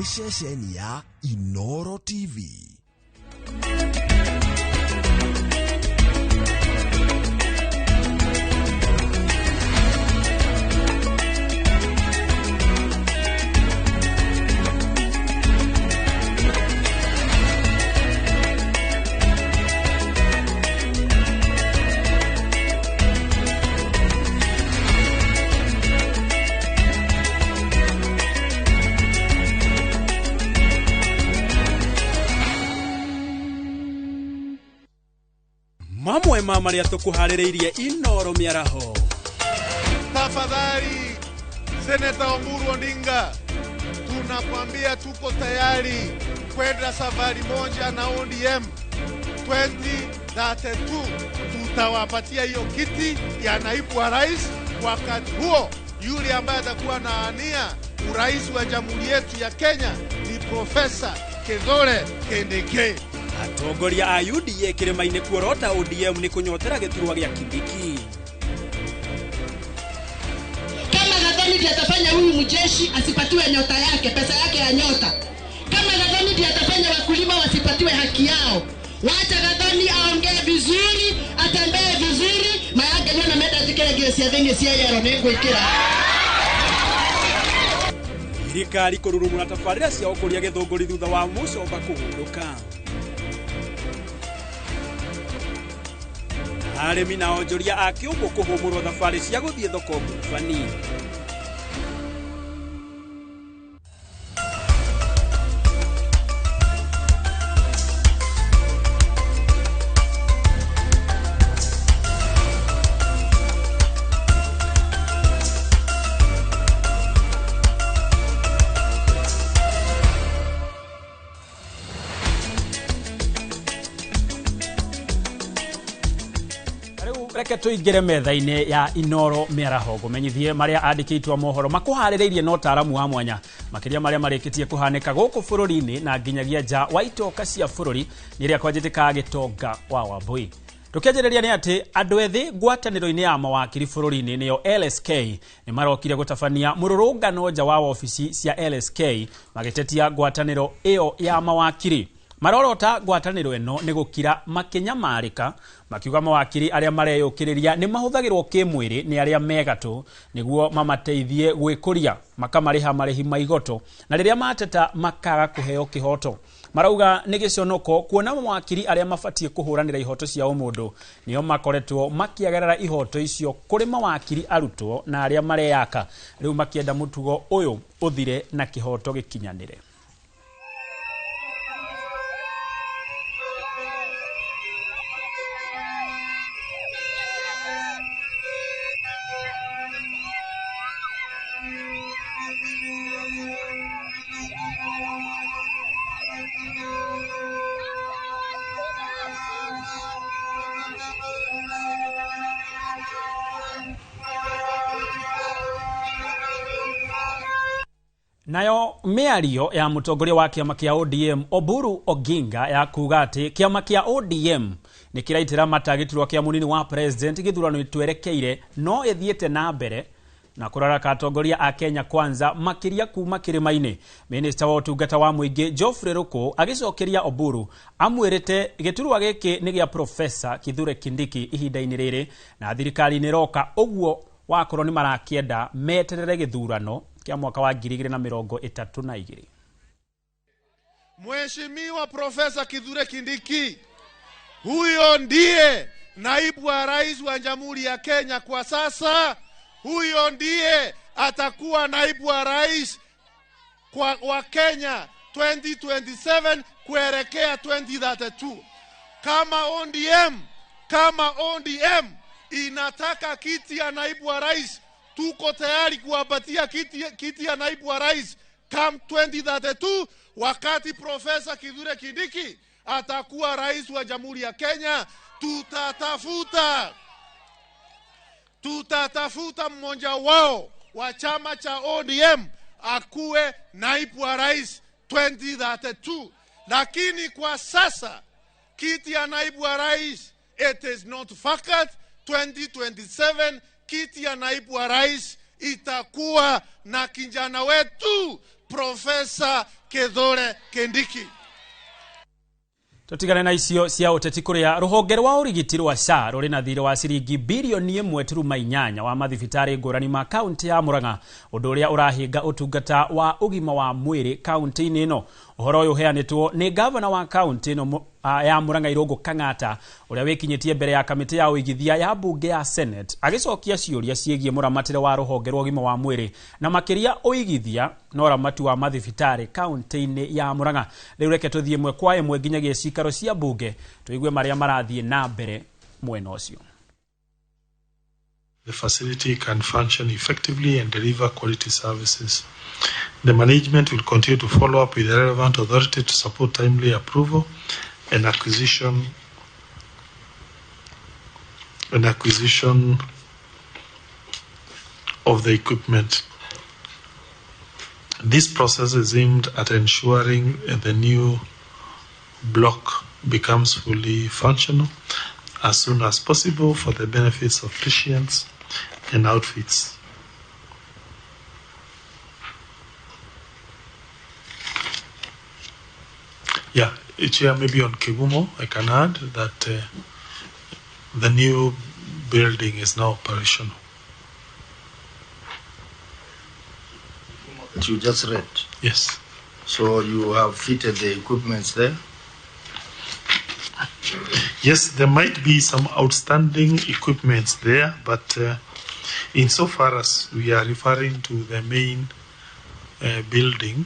Nĩ ceceni ya Inoro TV. Mamwe ma marĩa tũkũharĩrĩirie Inoro mĩaraho. Tafadhali Seneta Oburu Odinga, tunakwambia tuko tayari kwenda safari moja na ODM 2032. Tutawapatia hiyo kiti ya naibu wa rais. Wakati huo yule ambaye atakuwa anaania urais wa jamhuri yetu ya Kenya ni Profesa Kithure Kindiki. Atongoria a UDA kĩrĩma-inĩ kuorota ODM nĩ kũnyotera gĩturwa gĩa Kindiki. Kama Gathoni ndiye atafanya huyu mjeshi asipatiwe nyota yake, pesa yake ya nyota. Kama Gathoni ndiye atafanya wakulima wasipatiwe haki yao. Wacha Gathoni aongee vizuri, atembee vizuri, mayange nyona menda jikere gesi ya thingi cia yero nĩngwĩkĩra. Thirikari kũrurumũra tabarĩra cia ũkũria gĩthũngũri thutha wa mũcomba kũgundũka. Arĩmi na onjoria a kĩũmbũ kũhũmũrwo thabarĩ cia gũthiĩ thoko ngurubani. Reke tũingĩre metha-inĩ ya Inoro mĩaraho ngũmenyithie marĩa andĩkĩtwo mohoro makũharĩrĩirie na ũtaaramu wa mwanya makĩria marĩa marĩkĩtie kũhanĩka gũkũ bũrũri-inĩ na nginyagia nja wa itoka cia bũrũri nĩ ĩrĩa kwanjĩtĩkaga gĩtonga wa Wambui. Tũkĩanjĩrĩria nĩ atĩ andũ ethĩ ngwatanĩro-inĩ ya mawakiri bũrũri-inĩ nĩyo LSK nĩ marokire gũtabania mũrũrũngano nja wa wabici cia LSK magĩtetia ngwatanĩro ĩyo ya mawakiri. Marorota ngwatanĩro ĩno nĩ gũkira makĩnyamarĩka makiuga mawakiri arĩa mareyũkĩrĩria nĩ mahũthagĩrwo kĩmwĩrĩ nĩ arĩa megatũ nĩguo mamateithie gwĩkũria makamarĩha marĩhi ma igoto na rĩrĩa mateta makaga kũheo kĩhoto. Marauga nĩ gĩconoko kuona mawakiri arĩa mabatiĩ kũhũranĩra ihoto cia ũmũndũ nĩo makoretwo makĩagerera ihoto icio kũrĩ mawakiri arutwo na arĩa mareyaka rĩu makĩenda mũtugo ũyũ ũthire na kĩhoto gĩkinyanĩre. Nayo mĩario ya mũtongoria wa kĩama kĩa ODM Oburu Oginga ya kuga atĩ kĩama kĩa ODM nĩ kĩraitĩra mata gĩturwa kĩa mũnini wa president gĩthurano twerekeire no ĩthiĩte na mbere na kũraraka atongoria a Kenya Kwanza makĩria kuma kĩrĩma-inĩ. Minista wa ũtungata wa mũingĩ Geoffrey Ruku agĩcokeria Oburu amwĩrĩte gĩturwa gĩkĩ nĩ gĩa Profesa Kithure Kindiki ihinda-inĩ rĩrĩ na thirikari nĩ ĩroka ũguo wakorwo nĩ marakĩenda meterere gĩthurano kia mwaka wa 2032. Mheshimiwa Profesa Kithure Kindiki, huyo ndiye naibu wa rais wa Jamhuri ya Kenya kwa sasa. Huyo ndiye atakuwa naibu wa rais wa Kenya 2027 kuelekea 2032. Kama ODM inataka kiti ya naibu wa rais, tuko tayari kuwapatia kiti ya naibu wa rais come 2032, wakati Profesa Kithure Kindiki atakuwa rais wa Jamhuri ya Kenya. Tutatafuta mmoja wao wa chama cha ODM akuwe naibu wa rais 2032. Lakini kwa sasa kiti ya naibu wa rais, it is not vacant. 2027 kiti ya naibu wa rais itakuwa na kijana wetu Profesa Kithure Kindiki. Tutigane na icio cia uteti kuria ruhonge rwa urigiti rwa SHA ruri na thirĩ wa ciringi bilioni 1.8 wa mathibitarĩ ngũrani ma kaunti ya Murang'a, undu uria urahinga utungata wa ugima wa mwĩrĩ kaunti-inĩ ĩno. Ũhoro ũyũ ũheanĩtwo nĩ gavana wa kaunti ĩno ya Murang'a Irũngũ Kang'ata, ũrĩa wĩkinyĩtie mbere ya kamĩtĩ ya ũigithia ya mbunge ya Senate agĩcokia ciũria ciĩgiĩ mũramatĩre wa rũhonge rwa ũgima wa mwĩrĩ na makĩria ũigithia na ũramati wa mathibitarĩ kaunti-inĩ ya Murang'a. Rĩu reke tũthiĩ ĩmwe kwa ĩmwe nginyagia cikaro cia mbunge tũigue marĩa marathiĩ na mbere mwena ũcio. The facility can function effectively and deliver quality services. The management will continue to follow up with the relevant authority to support timely approval and acquisition of the equipment. This process is aimed at ensuring the new block becomes fully functional as soon as possible for the benefits of patients and outfits. Yeah, Chair, maybe on Kigumo, I can add that the new building is now operational. That you just read? Yes. So you have fitted the equipment there? Yes, there might be some outstanding equipment there, but insofar as we are referring to the main building,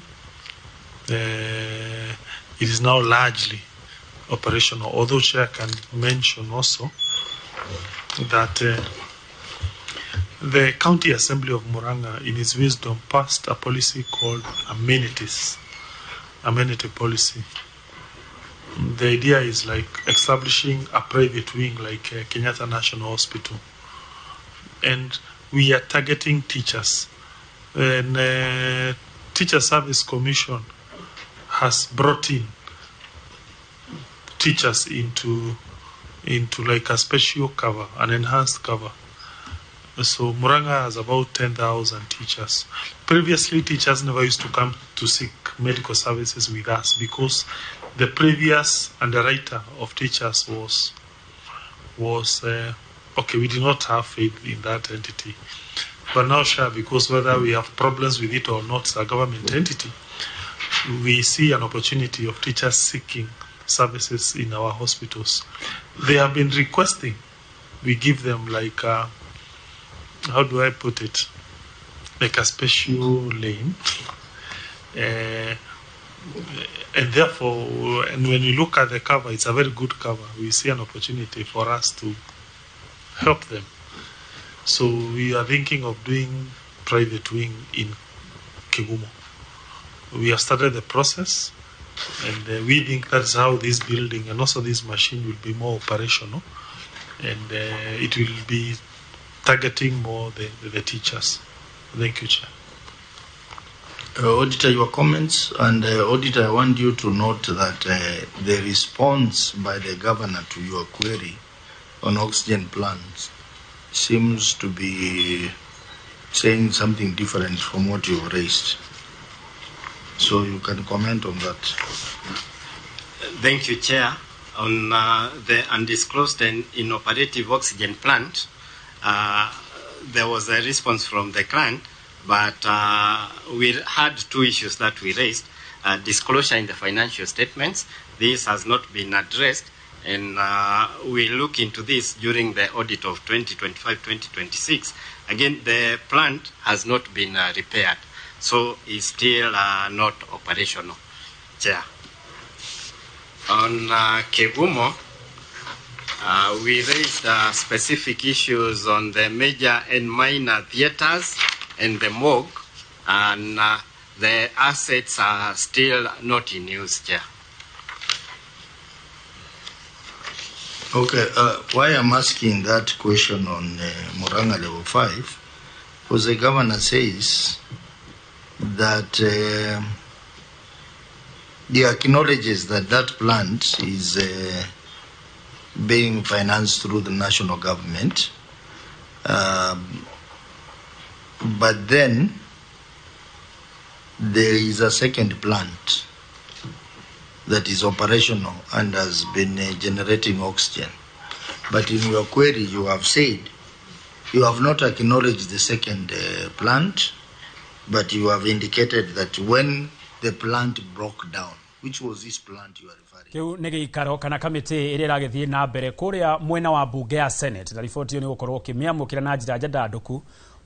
it is now largely operational. Although Chair can mention also that the County Assembly of Murang'a, in its wisdom, passed a policy called amenities, amenity policy. The idea is like establishing a private wing like Kenyatta National Hospital. And we are targeting teachers. And Teacher Service Commission has brought in teachers into like a special cover, an enhanced cover. So Murang'a has about 10,000 teachers. Previously, teachers never used to come to seek medical services with us because the previous underwriter of teachers was okay, we did not have faith in that entity. But now, sure, because whether we have problems with it or not, it's a government entity, we see an opportunity of teachers seeking services in our hospitals. They have been requesting we give them like a, how do I put it, like a special lane. And therefore, and when you look at the cover, it's a very good cover. We see an opportunity for us to help them. So we are thinking of doing private wing in Kigumo. We have started the process, and we think that's how this building and also this machine will be more operational, and it will be targeting more the teachers. Thank you, Chair. Auditor, your comments, and Auditor, I want you to note that the response by the governor to your query on oxygen plants seems to be saying something different from what you raised. So you can comment on that. Thank you, Chair. On the undisclosed and inoperative oxygen plant, there was a response from the client, but we had two issues that we raised. Disclosure in the financial statements. This has not been addressed, and we look into this during the audit of 2025-2026. Again, the plant has not been repaired, so it's still not operational. Chair. On Kigumo, we raised specific issues on the major and minor theaters and the morgue, and the assets are still not in use, Chair. Okay, why I'm asking that question on Murang'a Level 5, because the governor says that he acknowledges that that plant is being financed through the national government, but then there is a second plant that is operational and has been generating oxygen. But in your query, you have said you have not acknowledged the second plant, but you have indicated that when the plant broke down, which was this plant you are referring Kiu nĩ gĩikaro kana kamĩtĩ ĩrĩa ĩragĩthiĩ na mbere kũrĩa mwena wa mbunge ya Senate, na riboti ĩyo nĩ gũkorwo ũkĩmĩamũkĩra na njĩra njandandũku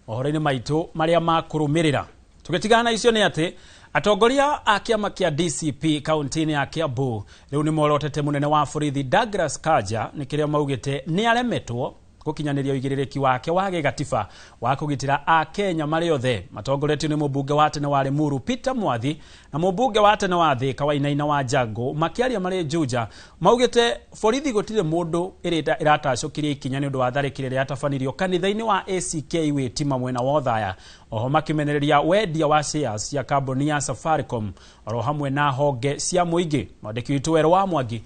mohoro-inĩ maitũ marĩa makũrũmĩrĩra. Tũgĩtigana na icio nĩ atĩ atongoria a kĩama kĩa DCP kaunti-inĩ ya Kiambu rĩu nĩ morotete mũnene wa borithi Douglas Kanja nĩ kĩrĩa maugĩte nĩ aremetwo gũkinyanĩria ũigĩrĩrĩki wake wa gĩgatiba wa kũgitĩra Akenya marĩ othe. Matongoretio nĩ mũmbunge wa tene wa Limuru Peter Mwathi na mũmbunge wa tene wa Thika Wainaina wa Njangu makĩaria marĩ Juja maugĩte borithi gũtirĩ mũndũ ĩratacũkirie ikinya nĩ ũndũ wa tharĩkĩro ĩrĩa yatabanirio kanitha-inĩ wa ACK Witima mwena wa Othaya. Oho makĩmenereria wendia wa shares cia kambuni ya Safaricom oro hamwe na honge cia mũingĩ. Mwandĩki witũ Werũ wa Mwangi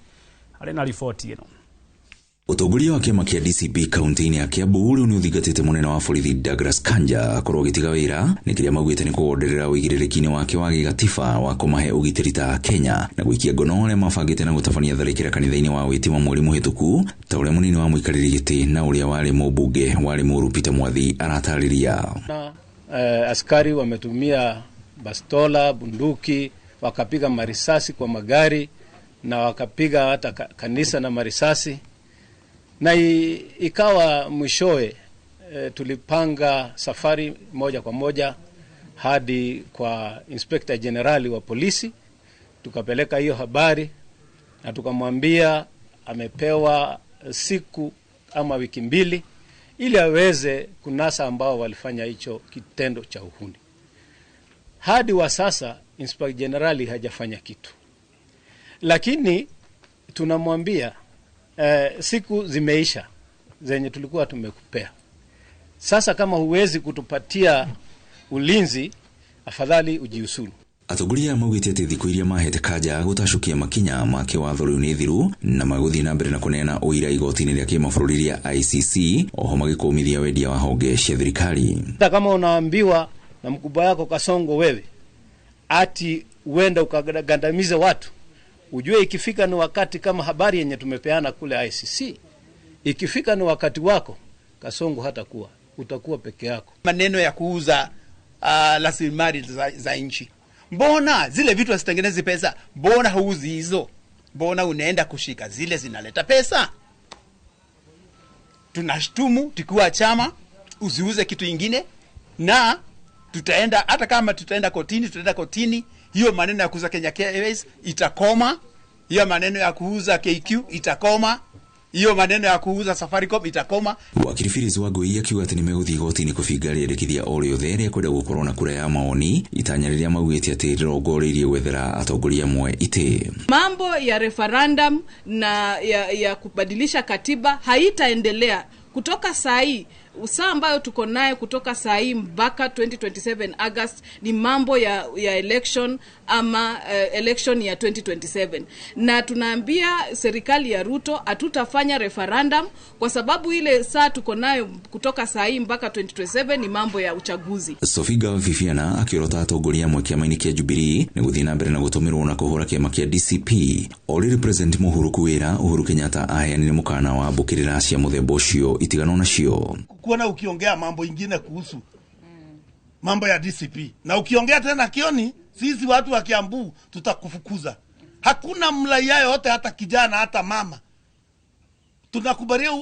arĩ na riboti ĩno. Ũtongoria wa kĩama kĩa DCP kaunti-inĩ ya Kiambu rĩu nĩ ũthingatĩte mũnene wa borithi Douglas Kanja akorwo agĩtiga wĩra nĩ kĩrĩa maugĩte nĩ kũgonderera ũigĩrĩrĩki-inĩ wake wa gĩgatiba wa kũmahe ũgitĩri ta Kenya na gũikia ngono arĩa mabangĩte na gũtabania tharĩkĩra kanitha-inĩ wa Witima mweri mũhĩtũku, ta ũrĩa mũnini wa mũikarĩri gĩtĩ na ũrĩa warĩ mũmbunge wa Limuru Peter Mwathi aratarĩria. Na askari wametumia bastola, bunduki, wakapiga marisasi kwa magari na wakapiga hata kanisa na marisasi, na ikawa mwishowe tulipanga safari moja kwa moja hadi kwa Inspector Generali wa polisi, tukapeleka hiyo habari na tukamwambia amepewa siku ama wiki 2 ili aweze kunasa ambao walifanya hicho kitendo cha uhuni. Hadi wa sasa Inspector Generali hajafanya kitu, lakini tunamwambia siku zimeisha zenye tulikuwa tumekupea. Sasa kama huwezi kutupatia ulinzi, afadhali ujiusulu. Atongoria maugĩte atĩ thikũ iria mahete Kanja gũtacũkia makinya ma kĩwatho rĩu nĩ thiru na magũthiĩ na mbere na kũneana ũira igoti-inĩ rĩa kĩmabũrũri rĩa ICC, oho magĩkũmithia wendia wa honge cia thirikari. Hata kama unaambiwa na mkubwa yako Kasongo wewe ati uenda ukagandamize watu, ujue ikifika ni wakati, kama habari yenye tumepeana kule ICC, ikifika ni wakati wako Kasongo hatakuwa, utakuwa peke yako. Maneno ya kuuza rasilimali za nchi, mbona zile vitu hazitengenezi pesa? Mbona huuzi hizo? Mbona unaenda kushika zile zinaleta pesa? Tunashtumu tukiwa chama usiuze kitu ingine, na tutaenda, hata kama tutaenda kotini, tutaenda kotini. Hiyo maneno ya kuuza Kenya Airways itakoma, hiyo maneno ya kuuza KQ itakoma, hiyo maneno ya kuuza Safaricom itakoma. Wakiri Phyllis Wangui akiuga atĩ nĩmegũthiĩ igoti-inĩ kũbinga rĩendekithia o rĩothe rĩa kwenda gũkorwo na kura ya maoni, itanya rĩrĩa maugĩte atĩ rĩrongoreirie gwethera atongoria amwe itĩ. Mambo ya referendum na ya kubadilisha katiba haitaendelea kutoka saa hii. Saa ambayo tuko nayo kutoka saa hii mpaka 2027 August ni mambo ya election ama election ya 2027. Na tunaambia serikali ya Ruto hatutafanya referendum kwa sababu ile saa tuko nayo kutoka saa hii mpaka 2027 ni mambo ya uchaguzi. Sofiga Viviana akĩorota atongoria amwe kĩama-inĩ kĩa Jubilee nĩ gũthiĩ na mbere na gũtũmĩrwo na kũhũra kĩama kĩa DCP. O rĩrĩ President Mũhuru Kuwĩra Uhuru Kenyatta aheanire mũkana wa mbũkĩrĩra cia mũthemba ũcio itiganwo nacio. Kuona ukiongea mambo ingine kuhusu mambo ya DCP na ukiongea tena Kioni, sisi watu wa Kiambu tutakufukuza. Hakuna mlaia yote, hata kijana hata mama, tunakubalia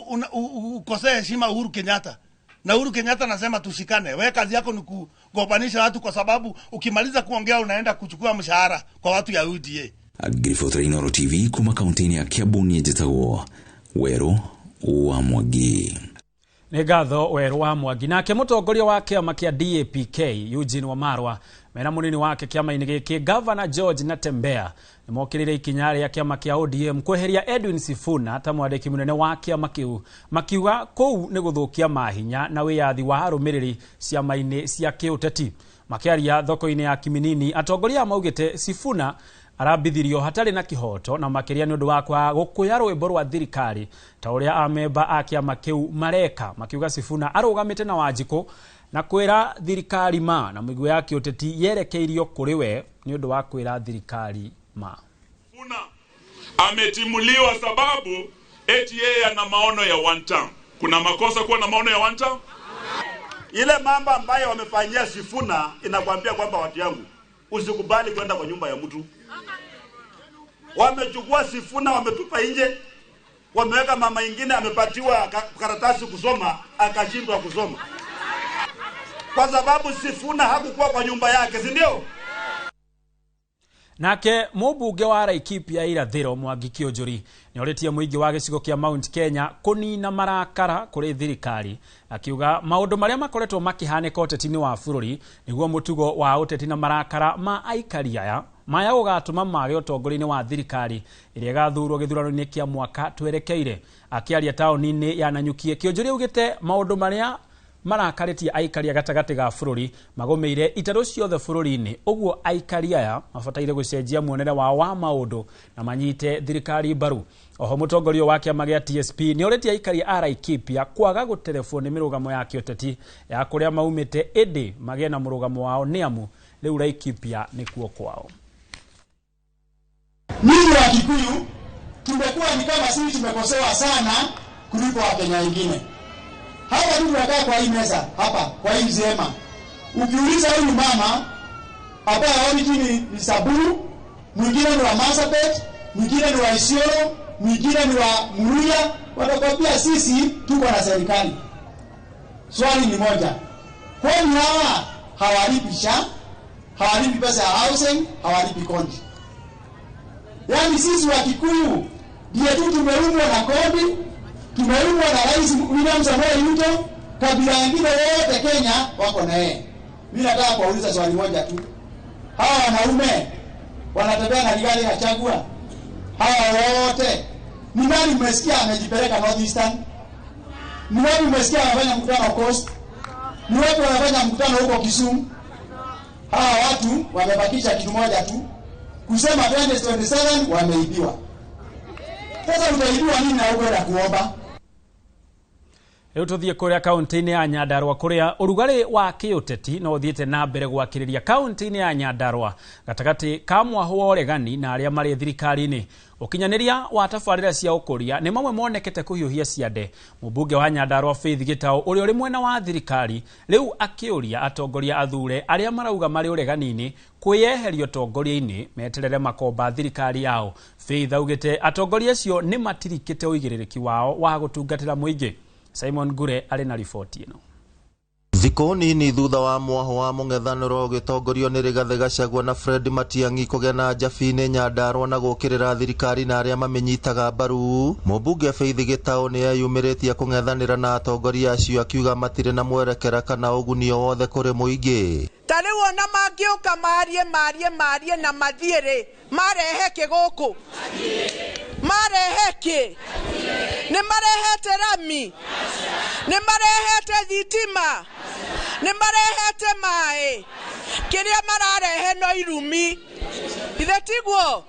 ukosee heshima Uhuru Kenyatta. Na Uhuru Kenyatta anasema tushikane. Wewe kazi yako ni kugobanisha watu, kwa sababu ukimaliza kuongea unaenda kuchukua mshahara kwa watu ya UDA. Agrifotra Inoro TV kuma kaunti ya Kiambu njĩtagwo Werũ wa Mwangi. Nĩ ngatho Werũ wa Mwangi. Nake mũtongoria wa kĩama kĩa DAPK Eugene Wamarwa mena mũnini wake kĩama-inĩ gĩkĩ Governor George Natembeya nĩmokĩrĩire ikinya rĩa kĩama kĩa ODM kweheria Edwin Sifuna ta mwandĩki mũnene wa kĩama kĩu, makiuga kũu nĩ gũthũkia mahinya na wĩyathi wa arũmĩrĩri ciama-inĩ cia kĩũteti. Makĩaria thoko-inĩ ya Kiminini, atongoria maugĩte Sifuna arambithirio hatarĩ na kĩhoto na makĩria nĩ ũndũ wa kwaga gũkũya rwĩmbo rwa thirikari ta ũrĩa amemba a kĩama kĩu mareka. Makiuga Sifuna arũgamĩte na Wanjikũ Na kwĩra thirikari ma na mĩguĩ ya kĩũteti yerekeirio kũrĩ we nĩ ũndũ wa kwĩra thirikari ma. Ametimuliwa sababu eti yeye ana maono ya one term. Kuna makosa kuwa na maono ya one term? Ile mambo ambayo wamefanyia Sifuna inakwambia kwamba watu yangu, usikubali kwenda kwa nyumba ya mtu. Wamechukua Sifuna wametupa nje, wameweka mama ingine amepatiwa karatasi kusoma akashindwa kusoma, kwa sababu Sifuna hakukuwa kwa nyumba yake, si ndio? Nake mũmbunge wa Laikipia irathĩro Mwangi Kĩũnjũri nĩorĩtie mũingĩ wa gĩcigo kĩa Mount Kenya kũnina marakara kũrĩ thirikari, akiuga maũndũ marĩa makoretwo makĩhanĩka ũteti-inĩ wa bũrũri nĩguo mũtugo wa ũteti na marakara ma aikari aya maya gũgatũma mage ũtongoria-inĩ wa thirikari ĩrĩa ĩgathurwo gĩthurano-inĩ kĩa mwaka twerekeire. Akĩaria taũni-inĩ ya Nanyuki, Kĩũnjũri augĩte maũndũ marĩa marakarĩtie aikari a gatagatĩ ga bũrũri magũmĩire itarũ ciothe bũrũri-inĩ, ũguo aikari aya mabataire gũcenjia muonere wao wa maũndũ na manyite thirikari mbaru. Oho mũtongoria wa kĩama gĩa TSP nĩorĩtie aikari a Laikipia kwaga gũterebwo nĩ mĩrũgamo ya kĩũteti ya kũrĩa maumĩte, ĩndĩ magĩe na mũrũgamo wao nĩ amu rĩu Laikipia nĩkuo kwao. Mimi wa Kikuyu tumekuwa ni kama sisi tumekosewa sana kuliko Wakenya wengine. Hapa tu tunakaa kwa hii meza hapa kwa hii mzema. Ukiuliza huyu mama hapa origin ni Samburu, mwingine ni wa Marsabit, mwingine ni wa Isiolo, mwingine ni wa Muruya, watakwambia sisi tuko na serikali. Swali ni moja. Kwani hawa hawalipi SHA, hawalipi pesa ya housing, hawalipi kodi? Yaani sisi wa Kikuyu ndiye tu tumeumwa na kodi, tumeumwa na Rais William Samoei Ruto, kabila nyingine wote Kenya wako na yeye. Mimi nataka kuuliza swali moja tu. Hawa wanaume wanatembea na Rigathi Gachagua, hawa wote ni nani mmesikia amejipeleka North Eastern? Ni wapi mmesikia anafanya mkutano Coast? Ni wapi wanafanya mkutano huko Kisumu? Hawa watu wamebakisha kitu moja tu, kusema 2027 wameibiwa. Sasa utaibiwa nini na ukwenda kuomba? Rĩu tũthiĩ kũrĩa kaunti-inĩ ya Nyandarua kũrĩa ũrugarĩ wa kĩũteti no ũthiĩte na mbere gwakĩrĩria kaunti-inĩ ya Nyandarua gatagatĩ ka mwahũ wa ũregani na arĩa marĩ thirikari-inĩ. Ũkinyanĩria wa tabarĩra cia ũkũria nĩ mamwe monekete kũhiũhia ciande. Mũmbunge wa Nyandarua Faith Gĩtaũ ũrĩa ũrĩ mwena wa thirikari rĩu akĩũria atongoria athure arĩa marauga marĩ ũregani-inĩ kwĩyeheria ũtongoria-inĩ meterere makomba thirikari yao. Faith augĩte atongoria acio nĩ matirikĩte ũigĩrĩrĩki wao wa gũtungatĩra mũingĩ. Simon Ngure arĩ na riboti ĩno. Thikũ nini thutha wa mwaho wa mũng'ethanĩro ũgĩtongorio nĩ Rigathĩ Gachagua na Fred Matiang'i kũgĩa na njabi-inĩ Nyandarua na gũũkĩrĩra thirikari na arĩa mamĩnyitaga mbaru, mũmbunge Faith Gĩtaũ nĩ eyumĩrĩtie kũng'ethanĩra na atongoria acio akiuga matirĩ na mwerekera kana ũguni o wothe kũrĩ mũingĩ. Ta rĩu ona mangĩũka marie marie marie na mathiĩ rĩ, marehe kĩ gũkũ? Marehe kĩ? Nĩ marehete rami? Nĩ marehete thitima? Nĩ marehete maĩ? Kĩrĩa mararehe no irumi. Ithe tiguo?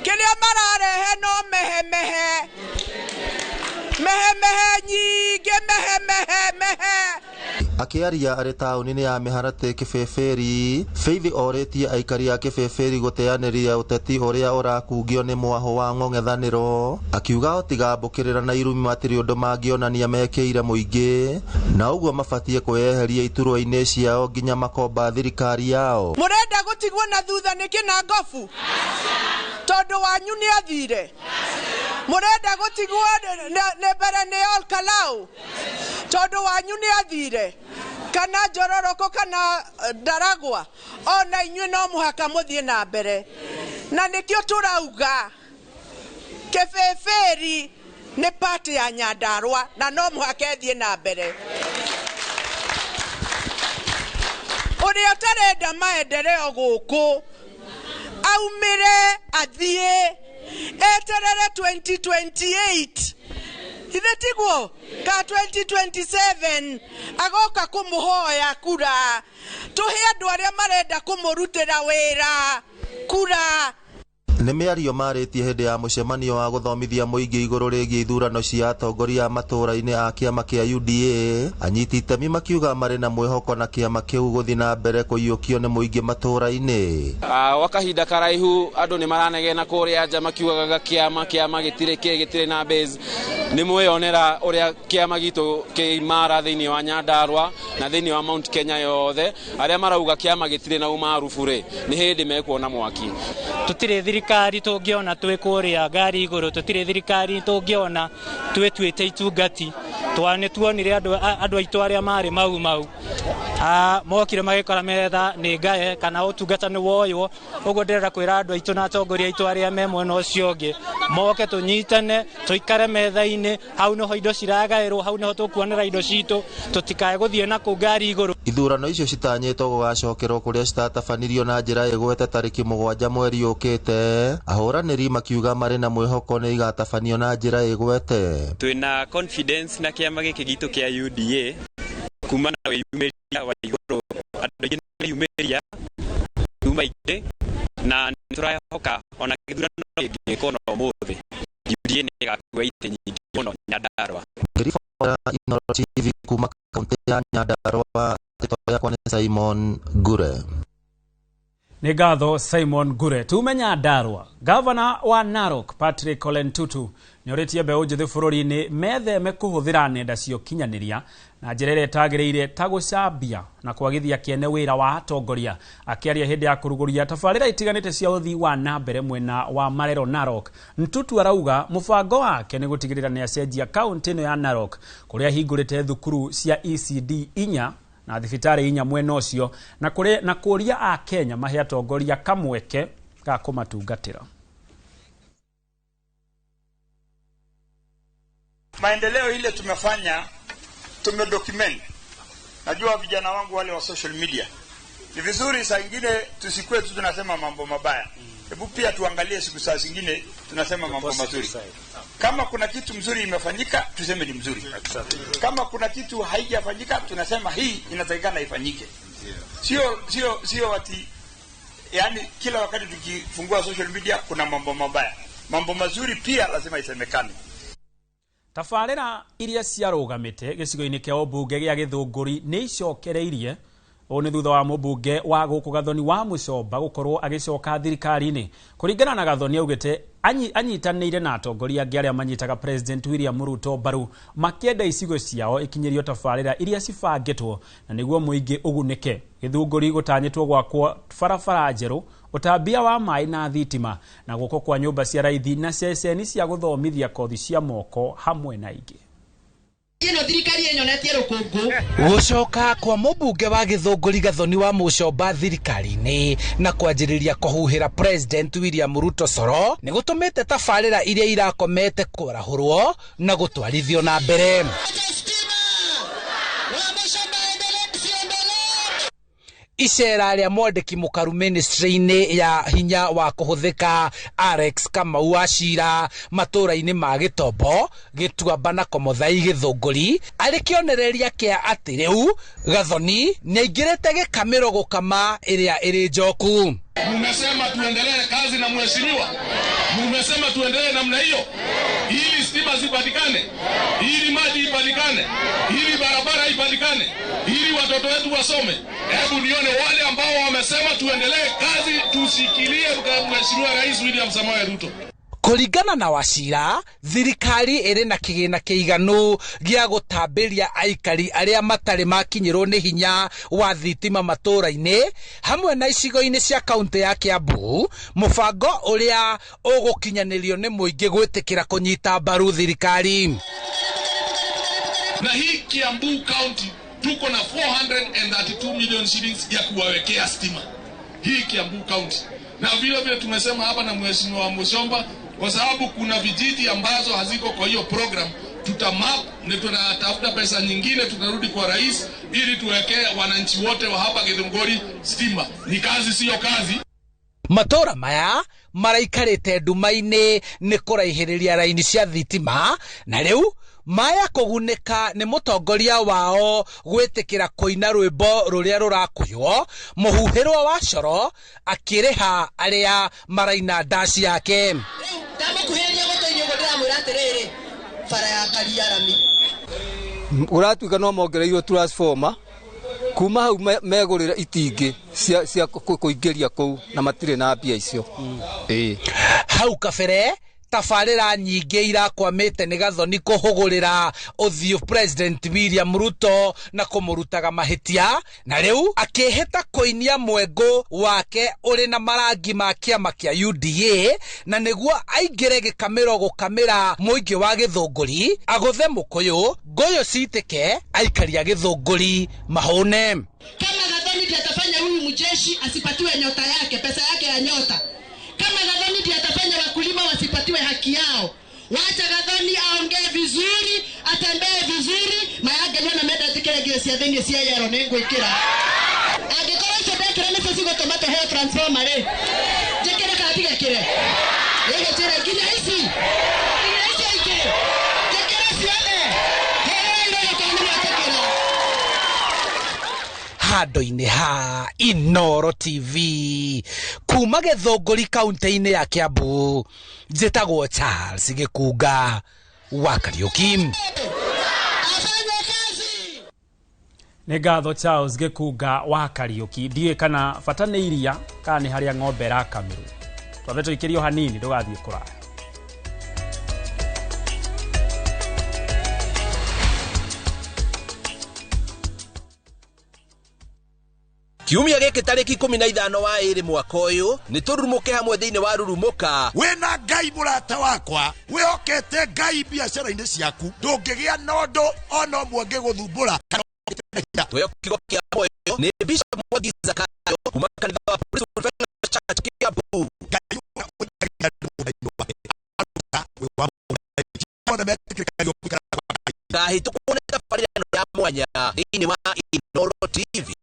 Kĩrĩa mararehe no mehemehe. Mehemehe nyingĩ, mehemehe mehe. Akĩaria arĩ taũni-inĩ ya Mĩharatĩ Kĩbĩbĩri, Faith orĩtie aikari a Kĩbĩbĩri gũteanĩria ũteti ũrĩa ũrakungio nĩ mwahũ wa ng'ong'ethanĩro, akiuga o tiga mbũkĩrĩra na irumi matirĩ ũndũ mangĩonania mekĩire mũingĩ, na ũguo mabatiĩ kwĩyeheria iturwa-inĩ ciao nginya makomba thirikari yao. Mũrenda gũtigwo na thutha nĩkĩ na ngobu? Tondũ wanyu nĩ athire. Mũrenda gũtigwo nĩ mbere nĩ Olkalau? Tondũ wanyu nĩ athire. Kana Njororoko kana Ndaragwa, ona inyuĩ no mũhaka mũthiĩ na mbere. Na nĩkĩo tũrauga Kĩbĩbĩri nĩ party ya Nyandarua na no mũhaka ĩthiĩ na mbere. Ũrĩa ũtarenda maendeleo gũkũ aumĩre athiĩ eterere 2028. Ithe tiguo? Ka 2027 agoka kũmũhoya kura. Tũhe andũ arĩa marenda kũmũrutĩra wĩra kura. Nĩ mĩario marĩtie hĩndĩ ya mũcemanio wa gũthomithia mũingĩ igũrũ rĩgiĩ ithurano cia atongoria a matũũra-inĩ a kĩama kĩa UDA. Anyiti itemi makiuga marĩ na mwĩhoko na kĩama kĩu gũthiĩ na mbere kũiyũkio nĩ mũingĩ matũũra-inĩ. Gwa kahinda karaihu andũ nĩ maranegena kũrĩa nja makiugaga kĩama kĩama gĩtirĩ kĩ gĩtirĩ na base. Nĩ mweyonera ũrĩa kĩama gitũ kĩ imara thĩinĩ wa Nyandarua na thĩinĩ wa Mount Kenya yothe. Arĩa marauga kĩama gĩtirĩ na umaarubu rĩ, nĩ hĩndĩ mekuona mwaki. Tũtirĩ thirikari tũngĩona twĩ kũrĩa ngari igũrũ, tũtirĩ thirikari tũngĩona twĩtuĩte itungati. Nĩ tuonire andũ aitũ arĩa marĩ mau mau mokire magĩkora metha nĩ ngae kana ũtungata nĩ woywo. Ũguo ndĩrenda kwĩra andũ aitũ na atongoria aitũ arĩa me mwena ũcio ũngĩ moke tũnyitane, tũikare metha-inĩ, hau nĩho indo ciragaĩrwo, hau nĩho tũkuonera indo citũ, tũtikae gũthiĩ na kũu ngari igũrũ. Ithurano icio citanyĩtwo gũgacokerwo kũrĩa citatabanirio na njĩra ĩgwete tarĩki 7 mweri ũkĩte. Ahũranĩri makiuga marĩ na mwĩhoko nĩ igatabanio na njĩra ĩgwete. Twĩna confidence na kĩama gĩkĩ gitũ kĩa UDA kuma na wĩyumĩria wa igũrũ, andũ aingĩ nĩ meyumĩria kuma aingĩ, na nĩ tũrehoka ona gĩthurano kĩngĩkwo na ũmũthĩ UDA nĩ ĩgakua itĩ nyingĩ mũno Nyandarua. Ngĩribotera Inooro TV kuma kaunti ya Nyandarua, rĩtwa rĩakwa nĩ Simon Ngure. Nĩ ngatho Simon Ngure. Tume Nyandarua. Gavana wa Narok Patrick Ole Ntutu nĩorĩtie mbeũ njĩthĩ bũrũri-inĩ metheme kũhũthĩra nenda cia ũkinyanĩria na njĩra ĩrĩa ĩtagĩrĩire ta gũcambia na kwagithia kĩene wĩra wa atongoria. Akĩaria hĩndĩ ya kũrugũria tabarĩra itiganĩte cia ũthii wa na mbere mwena wa Marero Narok, Ntutu arauga mũbango wake nĩ gũtigĩrĩra nĩ acenjia kaunti ĩno ya Narok kũrĩa ahingũrĩte thukuru cia ECD 4 na thibitarĩ 4 mwena ũcio, na kũria a Kenya mahe atongoria kamweke ga kũmatungatĩra. Maendeleo ile tumefanya, tumedocument. Najua vijana wangu wale wa social media, ni vizuri saa ingine tusikue tu tunasema mambo mabaya. Hebu pia tuangalie siku saa zingine tunasema mambo mazuri. Kama kuna kitu mzuri imefanyika, tuseme ni mzuri. Kama kuna kitu haijafanyika, tunasema hii inatakikana ifanyike. Sio ati yani kila wakati tukifungua social media kuna mambo mabaya. Mambo mazuri pia lazima isemekane. Tabarĩra iria ciarũgamĩte gĩcigo-inĩ kĩa ũmbunge gĩa Gĩthũngũri nĩ icokereirie. Ũũ nĩ thutha wa mũmbunge wa gũkũ Gathoni wa Mũcomba gũkorwo agĩcoka thirikari-inĩ. Kũringana na Gathoni augĩte anyitanĩire na atongoria angĩ arĩa manyitaga President William Ruto mbaru makĩenda icigo ciao ikinyĩrio tabarĩra iria cibangĩtwo na nĩguo mũingĩ ũgunĩke. Gĩthũngũri gũtanyĩtwo gwakwo barabara njerũ, ũtambia wa maĩ na thitima, na gwakwo kwa nyũmba cia raithi na ceceni cia gũthomithia kothi cia moko hamwe na ingĩ. Ĩno thirikari ĩnyonetie rũkũngũ. Gũcoka kwa mũmbunge wa Gĩthũngũri Gathoni wa Mũcomba thirikari-inĩ na kwanjĩrĩria kũhuhĩra President William Ruto coro nĩ gũtũmĩte tabarĩra iria irakomete kwarahũrwo na gũtwarithio na mbere. Icera rĩa mwandĩki mũkaru ministry-inĩ ya hinya wa kũhũthĩka Alex Kamau wa Cira matũũra-inĩ ma Gĩtombo, Gĩtuamba na Komothai Gĩthũngũri arĩ kĩonereria kĩa atĩ rĩu Gathoni nĩaingĩrĩte gĩkamĩro gũkama ĩrĩa ĩrĩ njoku. Mumesema tuendelee kazi na mheshimiwa. Mumesema tuendelee namna hiyo ili stima zipatikane, ili maji ipatikane, ili barabara ipatikane, ili watoto wetu wasome. Hebu nione wale ambao wamesema tuendelee kazi, tushikilie mheshimiwa Rais William Samoei Ruto. Kũringana na Wachira, thirikari ĩrĩ na kĩgĩna kĩiganu gĩa gũtambĩria aikari arĩa matarĩ makinyĩrwo nĩ hinya wa thitima matũũra-inĩ hamwe na icigo-inĩ cia kaunti ya Kiambu, mũbango ũrĩa ũgũkinyanĩrio nĩ mũingĩ gwĩtĩkĩra kũnyita mbaru thirikari. Na hii Kiambu County tuko na 432 million shillings ya kuwawekea stima hii Kiambu County. Na vile vile tumesema hapa na mheshimiwa Mushomba, kwa sababu kuna vijiji ambazo haziko kwa hiyo program, tutamap na tunatafuta pesa nyingine, tutarudi kwa rais ili tuwekee wananchi wote wa hapa Githunguri stima. Ni kazi, sio kazi. Matũũra maya maraikarĩte nduma-inĩ nĩ kũraihĩrĩria raini cia thitima, na rĩu Maya kũgunĩka nĩ mũtongoria wao gwĩtĩkĩra kũina rwĩmbo rũrĩa rũrakũywo mũhuhĩrwo wa coro akĩrĩha arĩa maraina ndaci yake. Ndamũkuhĩrĩria gũtũ-inĩ ũguo ndĩramwĩra atĩrĩrĩ, bara ya Karia rami ũratuĩka no mongereirwo transformer kuma hau megũrĩra itingĩ cia kũingĩria kũu na matirĩ na mbia icio. Hau kabere tabarĩra nyingĩ irakwamĩte nĩ Gathoni kũhũgũrĩra ũthiũ President William Ruto na kũmũrutaga mahĩtia, na rĩu akĩhĩta kũinia mwengũ wake ũrĩ na marangi ma kĩama kĩa UDA na nĩguo aingĩre gĩkamĩro gũkamĩra mũingĩ wa Gĩthũngũri, agũthe mũkũyũ ngũyũ citĩke aikari a Gĩthũngũri mahũne. Kama Gathoni ndiye atafanya huyu mjeshi asipatiwe nyota yake, pesa yake ya nyota. Kama Gathoni ndiye atafanya wakulima wasipatiwe haki yao. Wacha Gathoni aongee vizuri, atembee vizuri, mayage yona meda tikere gĩcia thĩinĩ cia yero nĩ ngwĩkĩra. Angĩkorwo icio ndekĩra nĩcio cigũtũma tũheo transformer rĩ, njĩkĩre kana ndigekĩre? Ĩgĩtĩre nginya ici, nginya icio ingĩ, njĩkĩre ciothe. Heo iroyo tondũ nĩ mwetĩkĩra. Handũ-inĩ ha Inooro TV kuma Gĩthũngũri kaunti-inĩ ya Kiambu, njĩtagwo Charles Gĩkunga wa Kariũki. Nĩ ngatho Charles Gĩkunga wa Kariũki. Ndiũĩ kana bata nĩ iria kana nĩ harĩa ng'ombe ĩrakamĩrwo. Twambe tũikĩrio hanini ndũgathiĩ kũraya. Kiumia gĩkĩ tarĩki 15 wa 2 mwaka ũyũ nĩ tũrurumũke hamwe thĩinĩ wa Rurumũka. Wĩna Ngai mũrata wakwa, wĩhokete Ngai biacara-inĩ ciaku, ndũngĩgĩa na ũndũ ona ũmwe ũngĩgũthumbũra. Tuheo kiugo kĩa muoyo nĩ Bishop Mwangi Zakayo kuma kanitha wa Priesthood Fellowship Church Kiambu. Ngai ũrĩa Kahĩtũkwo nĩ tabarĩra ĩno ya mwanya thĩinĩ wa Inooro TV.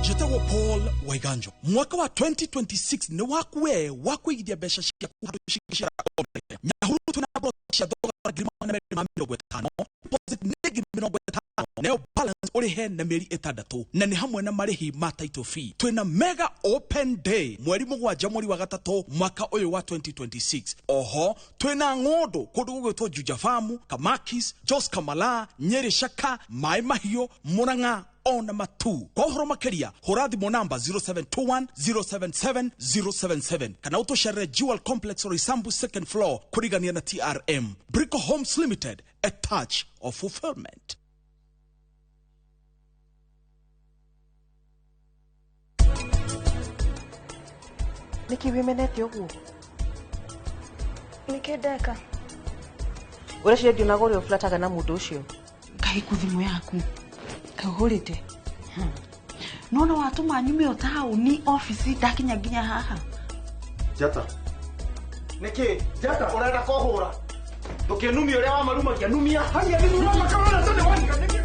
Njĩtagwo Paul Waiganjo. Mwaka wa 2026 nĩ waku we wa kũigithia mbeca ciaku handũ cingĩciara o mbere. Nyahururu twĩna mboco cia thogora 250,000, deposit nĩ 50,000, nayo balance ũrĩhe na mĩeri 6, na nĩ hamwe na marĩhi ma title fee. Twĩna mega open day mweri 7 mweri wa 3 mwaka ũyũ wa 2026. Oho twĩna ng'ũndũ kũndũ gũgwĩtwo Juja Farm, Kamakis, Jos Kamala, Nyeri Shaka, Maĩ Mahiũ, Murang'a ona matu. Kwa ũhoro makĩria hũra thimũ namba 0721 077 077 kana ũtũcerere Jewel Complex Roysambu second floor kũrigania na TRM. Brico Homes Limited, a touch of fulfillment. Nĩkĩ wĩmenete ũguo? Nĩkĩ ndeka? Ũreciria ndionaga ũrĩa ũburataga na mũndũ ũcio? Kaĩ kũ thimũ yaku? Kaũhũrĩte? No no watũma nyume o taũni obici ndakinya nginya haha. Njata. Nĩkĩ? Njata ũrenda kũhũra? Ndũkĩnumia ũrĩa wamarumagia, numia. Haiya nĩ nurama kamera tene wanika nĩkĩ?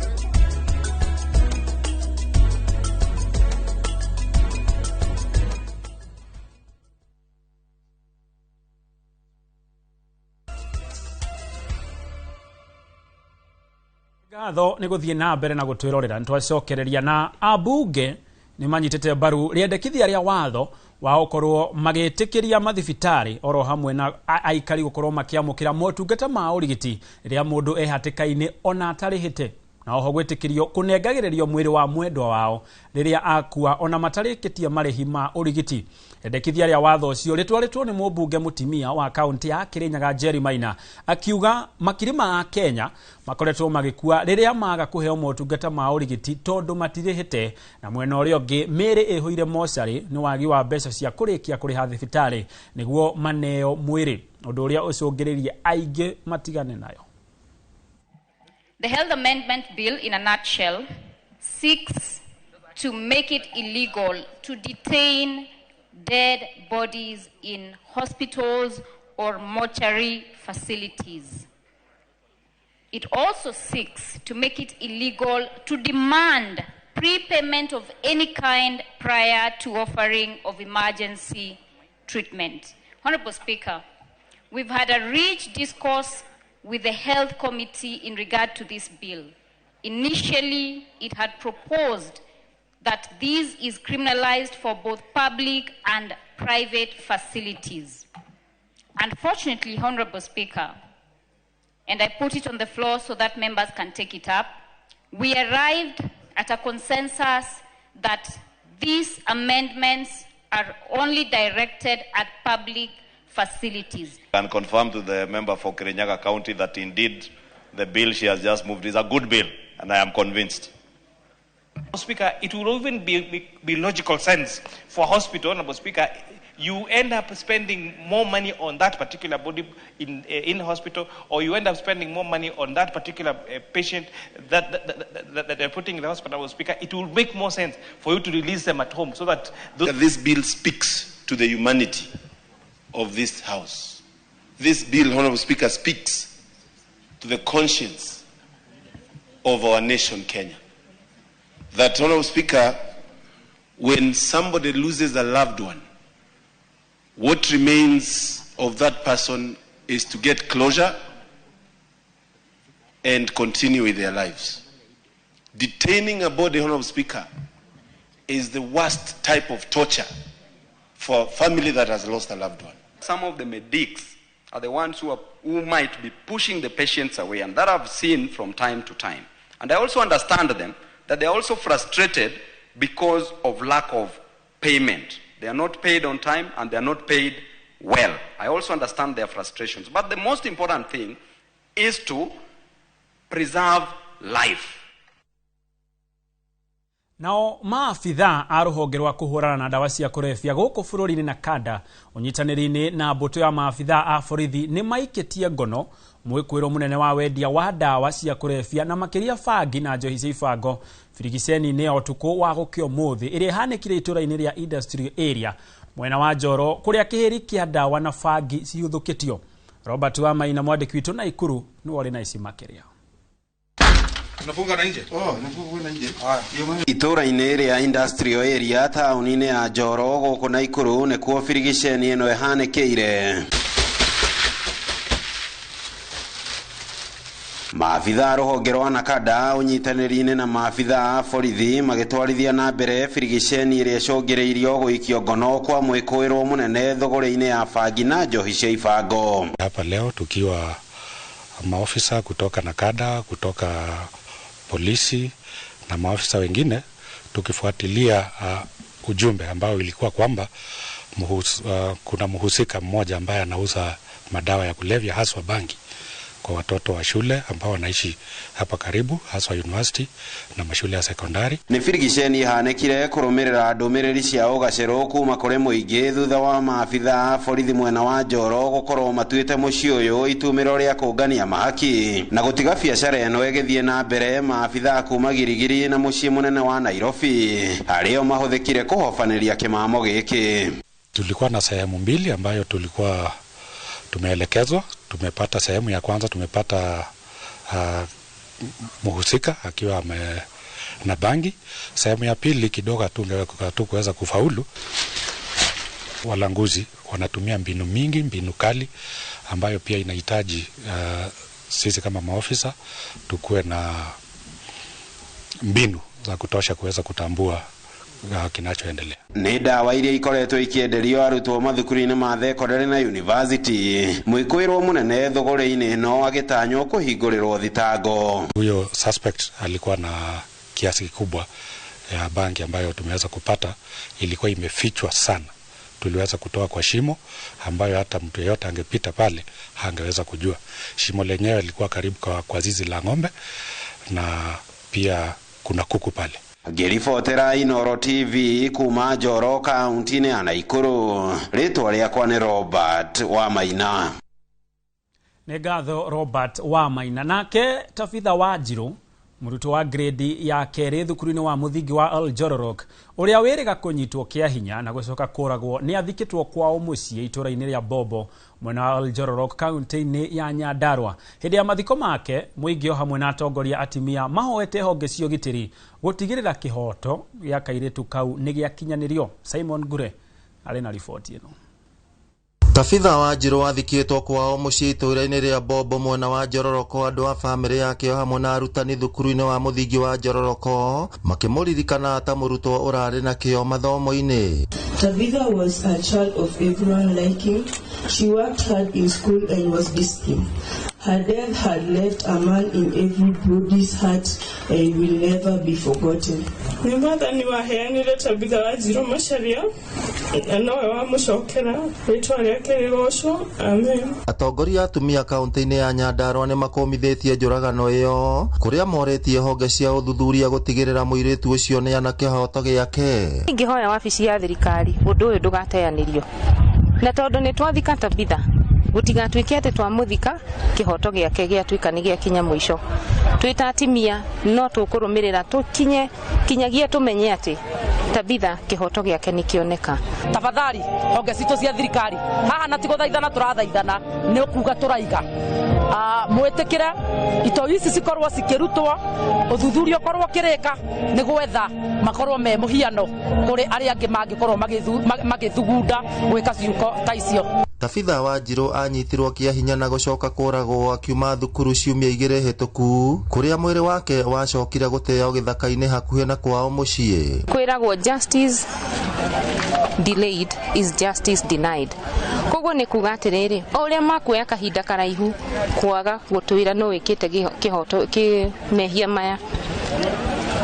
Ngatho nĩ gũthiĩ na mbere na gũtwĩrorera. Nĩ twacokereria na ambunge nĩ manyitĩte mbaru rĩendekithia rĩa watho wa gũkorwo magĩtĩkĩria mathibitarĩ oro hamwe na aikari gũkorwo makĩamũkĩra motungata ma ũrigiti rĩrĩa mũndũ ehatĩka-inĩ ona atarĩhĩte, na oho gwĩtĩkĩrio kũnengagĩrĩrio mwĩrĩ wa mwendwa wao rĩrĩa akua ona matarĩkĩtie marĩhi ma ũrigiti. Rĩendekithia rĩa watho ũcio rĩtwarĩtwo nĩ mũmbunge mũtimia wa kaunti ya Kirinyaga Jerry Maina akiuga makiri ma Kenya makoretwo magĩkua rĩrĩa maga kũheo motungata ma ũrigiti tondũ matirĩhĩte, na mwena ũrĩa ũngĩ mĩĩrĩ ĩhũire mocarĩ nĩ wagi wa mbeca cia kũrĩkia kũrĩha thibitarĩ nĩguo maneo mwĩrĩ, ũndũ ũrĩa ũcũngĩrĩirie aingĩ matigane nayo. The Health Amendment Bill, in a nutshell, seeks to make it illegal to detain dead bodies in hospitals or mortuary facilities. It also seeks to make it illegal to demand prepayment of any kind prior to offering of emergency treatment. Honorable Speaker, we've had a rich discourse with the Health Committee in regard to this bill. Initially, it had proposed that this is criminalized for both public and private facilities. Unfortunately, Honorable Speaker, and I put it on the floor so that members can take it up, we arrived at a consensus that these amendments are only directed at public facilities. I can confirm to the member for Kirinyaga County that indeed the bill she has just moved is a good bill, and I am convinced. Speaker, it will even be logical sense for hospital, Honorable Speaker, you end up spending more money on that particular body in hospital, or you end up spending more money on that particular patient that they're putting in the hospital, Honorable Speaker. It will make more sense for you to release them at home so that... This bill speaks to the humanity of this House. This bill, Honorable Speaker, speaks to the conscience of our nation, Kenya. That, Honorable Speaker, when somebody loses a loved one, what remains of that person is to get closure and continue with their lives. Detaining a body, Honorable Speaker, is the worst type of torture for a family that has lost a loved one. Some of the medics are the ones who might be pushing the patients away, and that I've seen from time to time. And I also understand them, that they're also frustrated because of lack of payment. They are not paid on time and they are not paid well. I also understand their frustrations. But the most important thing is to preserve life. Nao maabitha a rũhonge rwa kũhũrana na ndawa cia kũrebia gũkũ bũrũri-inĩ na kanda ũnyitanĩri-inĩ na mbũtũ ya maabitha a borithi nĩ maikĩtie ngono mwĩkwĩrwo mũnene wa wendia wa ndawa cia kũrebia na makĩria bangi na njohi cia ibango birigiceni-inĩ ya ũtukũ wa gũkĩa ũmũthĩ ĩrĩa ĩhanĩkire itũũra-inĩ rĩa Industrial Area mwena wa Njoro kũrĩa kĩhĩri kĩa ndawa na bangi ciuthũkĩtio. Robert Wamaina mwandĩki witũ Naikuru nĩwe ũrĩ na ici makĩria. Tunafunga na nje. Oh, nafunga na nje. Itũũra-inĩ rĩa Industrial Area taũni-inĩ ya Njoro gũkũ Naikuru nĩkuo birigiceni ĩno ĩhanĩkĩire. Maabitha rũhonge rwa Nakada ũnyitanĩri-inĩ na maabitha a borithi magĩtwarithia na mbere birigiceni ĩrĩa ĩcũngĩrĩirio gũikio ngono kwa mwĩkũĩrwo mũnene thogora-inĩ ya bangi na njohi cia ibango. Hapa leo tukiwa maofisa kutoka Nakada, kutoka polisi na maofisa wengine tukifuatilia ujumbe ambao ilikuwa kwamba kuna mhusika mmoja ambaye anauza madawa ya kulevya haswa bangi kwa watoto wa shule ambao wanaishi hapa karibu, haswa university na mashule ya sekondari. Nĩ birigiceni ihanĩkire kũrũmĩrĩra ndũmĩrĩri cia ũgacerũ kuma kũrĩ mũingĩ thutha wa maabitha a borithi mwena wa Njoro gũkorwo matuĩte mũciĩ ũyũ itumĩro rĩa kũngania mahaki na gũtiga biacara ĩno ĩgĩthiĩ na mbere. Maabitha kuma Girigiri na mũciĩ mũnene wa Nairobi arĩo mahũthĩkire kũhobanĩria kĩmamo gĩkĩ. Tulikuwa na sehemu mbili ambayo tulikuwa tumeelekezwa. Tumepata sehemu ya kwanza, tumepata mhusika akiwa na bangi. Sehemu ya pili kidogo hatukuweza kufaulu. Walanguzi wanatumia mbinu mingi, mbinu kali ambayo pia inahitaji sisi kama maofisa tukue na mbinu za kutosha kuweza kutambua kinachoendelea. Nĩ ndawa iria ikoretwo ikĩenderio arutwo mathukuru-inĩ ma thekondarĩ na university. Mwĩkũĩrwo mũnene thogora-inĩ ĩno agĩtanywo kũhingũrĩrwo thitango. Huyo suspect alikuwa na kiasi kikubwa ya bangi ambayo tumeweza kupata, ilikuwa imefichwa sana. Tuliweza kutoa kwa shimo ambayo hata mtu yeyote angepita pale hangeweza kujua. Shimo lenyewe lilikuwa karibu kwa zizi la ng'ombe na pia kuna kuku pale. Ngĩribotera Inooro TV kuma Njoro kaunti-inĩ ya Naikuru, rĩtwa rĩakwa nĩ Robert Wamaina. Nĩ ngatho Robert Wamaina. Nake Tabitha Wanjiru Mũrutwo wa grade ya kerĩ thukuru-inĩ wa mũthingi wa Oljororok ũrĩa wĩrĩga kũnyitwo kĩa hinya na gũcoka kũragwo nĩ athikĩtwo kwao mũciĩ itũũra-inĩ rĩa Bobo mwena wa Oljororok kaunti-inĩ ya Nyandarua. Hĩndĩ ya mathiko make mũingĩ o hamwe na atongoria atimia mahoete honge cia ũgitĩri gũtigĩrĩra kĩhoto gĩa kairĩtu kau nĩ gĩakinyanĩrio. Simon Ngure arĩ na riboti ĩno. Tabitha Wanjiru athikĩtwo kwao mũciĩ itũũra-inĩ rĩa Bobo mwena wa Njororoko. Andũ a bamĩrĩ yake o hamwe na arutani thukuru-inĩ wa mũthingi wa Njororoko makĩmũririkana ta mũrutwo ũrarĩ na kĩo mathomo-inĩ. Tabitha was a child of everyone liking. She worked hard in school and was disciplined. Her death had left a man in everybody's heart and will never be forgotten. Nĩ mwathani waheanire Tabitha Wanjiru Macharia na nowe wamũcokera, rĩtwa rĩake rĩgocwo, amen. Atongoria atumia kaunti-inĩ ya Nyandarua nĩ makũmithĩtie njũragano ĩyo kũrĩa morĩtie honge cia ũthuthuria gũtigĩrĩra mũirĩtu ũcio nĩ ana kĩhoto gĩake. Ingĩhoya wabici ya thirikari ũndũ ũyũ ndũgateanĩrio, na tondũ nĩ twathika Tabitha gũtigatuĩke atĩ twamũthika kĩhoto gĩake gĩatuĩka nĩ gĩakinya mũico. Twĩ ta atimia no tũkũrũmĩrĩra tũkinye kinyagia tũmenye atĩ Tabitha kĩhoto gĩake nĩ kĩoneka. Tafadhali honge citũ cia thirikari haha na tigũthaithana tũrathaithana nĩ kuga tũraiga mwĩtĩkĩre itoi ici cikorwo cikĩrutwo ũthuthuria ũkorwo ũkĩrĩka nĩ gwetha makorwo me mũhiano kũrĩ arĩa angĩ mangĩkorwo magĩthugunda gwĩka ciuko ta icio. Tabitha Wanjiru anyitirwo kĩa hinya na gũcoka kũragwo akiuma thukuru ciumia 2 hĩtũku kũrĩa mwĩrĩ wake wacokire gũteo gĩthaka-inĩ hakuhĩ na kwao mũciĩ. Kwĩragwo justice delayed is justice denied. Koguo nĩ kuga atĩrĩrĩ, o ũrĩa makuoya kahinda karaihu kwaga gũtwĩra no wĩkĩte kĩhoto kĩ mehia maya,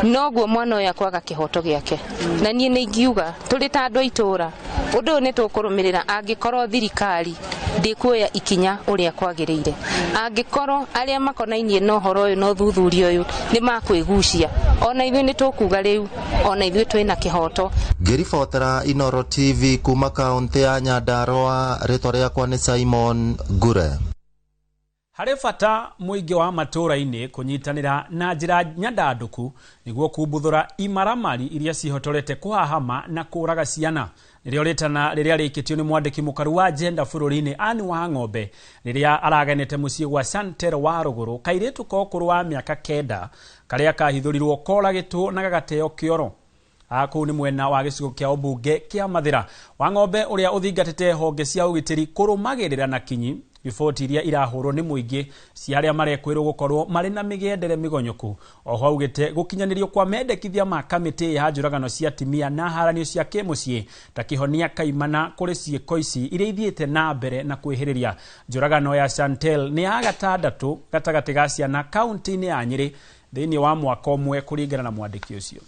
noguo mwana ũyũ akwaga kĩhoto gĩake. Na niĩ nĩ ingiuga tũrĩ ta andũ a itũũra ũndũ ũyũ nĩ tũkũrũmĩrĩra angĩkorwo thirikari ndĩkuoya ikinya ũrĩa kwagĩrĩire, angĩkorwo arĩa makonainie na ũhoro ũyũ na ũthuthuria ũyũ nĩ makwĩgucia, ona ithuĩ nĩ tũkuga rĩu ona ithuĩ twĩna kĩhoto. Ngĩribotera Inoro TV kuma kaunti ya Nyandarua, rĩtwa rĩakwa nĩ Simon Ngure. Harĩ bata mũingĩ wa matũũra-inĩ kũnyitanĩra na njĩra nyandandũku nĩguo kumbuthũra imaramari iria cihotorete kũhahama na kũraga ciana. Nĩrĩo rĩtana rĩrĩa rĩikĩtio nĩ mwandĩki mũkaru wa gender bũrũri-inĩ Anne Wang'ombe rĩrĩa aragenete mũciĩ gwa Chantel wa Rũgũrũ kairĩtu ka ũkũrũ wa mĩaka 9 karĩa kahithũrirwo koragĩtwo na gagateo kĩoro. Kũu nĩ mwena wa gĩcigo kĩa ũmbunge kĩa Mathĩra. Wang'ombe ũrĩa ũthingatĩte honge cia ũgitĩri kũrũmagĩrĩra na kinyi riboti iria irahũrwo nĩ mũingĩ cia arĩa marekwĩrwo gũkorwo marĩ na mĩgendere mĩgonyoku. Oho augĩte gũkinyanĩrio kwa mendekithia ma kamĩtĩ ya njũragano cia atimia na haranio cia kĩmũciĩ ta kĩhonia kaimana kũrĩ ciĩko ici iria ithiĩte na mbere na kwĩhĩrĩria. Njũragano ya Chantel nĩ ya gatandatũ gatagatĩ ga ciana kaunti-inĩ ya Nyĩrĩ thĩinĩ wa mwaka ũmwe kũringana na mwandĩki ũcio.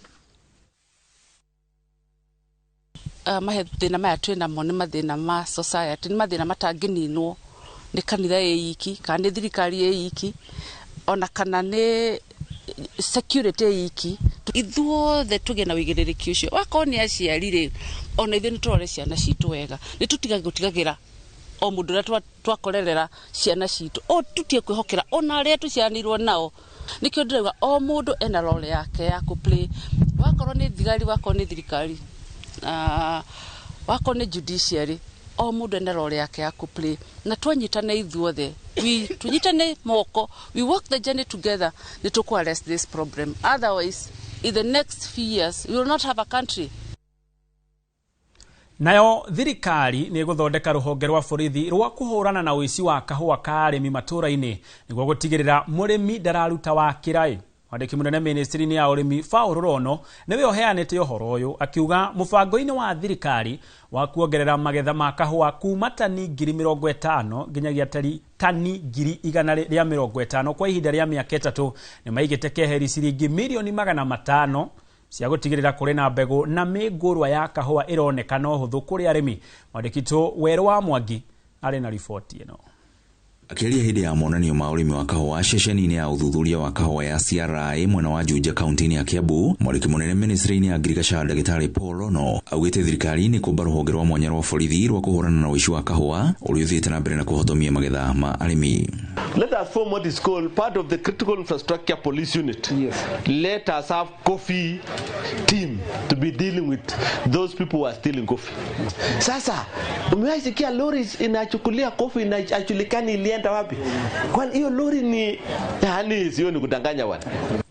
Mathĩna maya twĩ namo nĩ mathĩna ma society, nĩ mathĩna matangĩninwo nĩ kanitha ĩ iki kana nĩ thirikari ĩ iki ona kana nĩ security ĩ iki. Ithuothe tũgĩe na ũigĩrĩrĩki ũcio. Wakorwo nĩ aciari rĩ, ona ithuĩ nĩ tũrore ciana citũ wega, nĩ tũtige gũtigagĩra o mũndũ ũrĩa twakorerera ciana citũ, o tũtige kwĩhokera ona arĩa tũciaranĩirwo nao. Nĩkĩo ndĩrauga o mũndũ ena role yake ya kũ play, wakorwo nĩ thigari, wakorwo nĩ thirikari, wakorwo nĩ judiciary, o mũndũ ena role yake ya kũ play. Na twanyitane ithuothe, tunyitane moko, we work the journey together, nĩ tũkũ arrest this problem. Otherwise, in the next few years, we will not have a country. Nayo thirikari nĩ ĩgũthondeka rũhonge rwa borithi rwa kũhũrana na ũici wa kahũa ka arĩmi matũũra-inĩ nĩguo gũtigĩrĩra mũrĩmi ndararuta wa kĩraĩ. Mwandĩki mũnene ministry-inĩ ya ũrĩmi Paul Rono nĩwe ũheanĩte ũhoro ũyũ akiuga mũbango-inĩ wa thirikari wa kuongerera magetha ma kahũa kuma tani 50,000 nginyagia tani 150,000 kwa ihinda rĩa mĩaka 3 nĩ maigĩte keheri ciringi mirioni 500 cia gũtigĩrĩra kũrĩ na mbegũ na mĩngũrwa ya kahũa ĩronekana ũhũthũ kũrĩ arĩmi. Mwandĩki Werũ wa Mwangi arĩ na riboti ĩno. Akĩaria hĩndĩ ya monanio ma ũrĩmi wa kahũa ceceni-inĩ ya ũthuthuria wa kahũa ya CRI mwena wa Juja kaunti-inĩ ya Kiambu, mwandĩki mũnene ministry-inĩ ya ngirigaca ndagĩtarĩ Paul Rono augĩte thirikari nĩ kũmba rũhonge rwa mwanya rwa borithi rwa kũhũrana na ũici wa kahũa ũrĩa ũthiĩte na mbere na kũhotomia magetha ma arĩmi. Let us form what is called part of the critical infrastructure police unit. Yes. Let us have coffee team to be dealing with those people who are stealing coffee. Sasa umewahi sikia lori inachukulia coffee inajulikani ilienda wapi? Kwani hiyo lori ni yani, sio ni kudanganya bwana.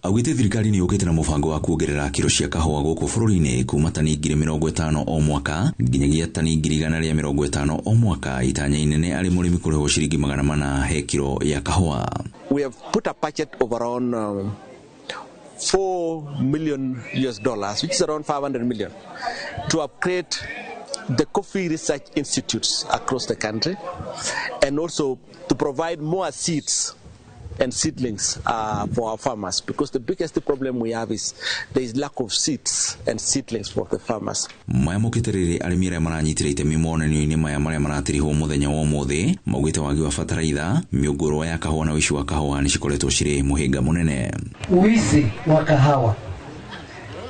Augĩte thirikari nĩ yũkĩte na mũbango wa kuongerera kiro cia kahũa gũkũ bũrũri-inĩ kuma tani 50,000 o mwaka nginyagia tani 150,000 o mwaka, itanya inene arĩ mũrĩmi kũrĩhwo ciringi 400 he kiro ya kahũa. We have put a budget of around $4 million US dollars, which is around 500 million, to upgrade the coffee research institutes across the country and also to provide more seeds and seedlings for our farmers, because the biggest problem we have is there is lack of seeds and seedlings for the farmers. Maya mokĩte rĩrĩ arĩmi arĩa maranyitĩra itemi monanio-inĩ maya marĩa maratirihwo mũthenya wa ũmũthĩ maugĩte wagi wa bataraitha, mĩũngũrwa ya kahũa na ũici wa kahũa nĩ cikoretwo cirĩ mũhĩnga mũnene. Wizi wa kahawa,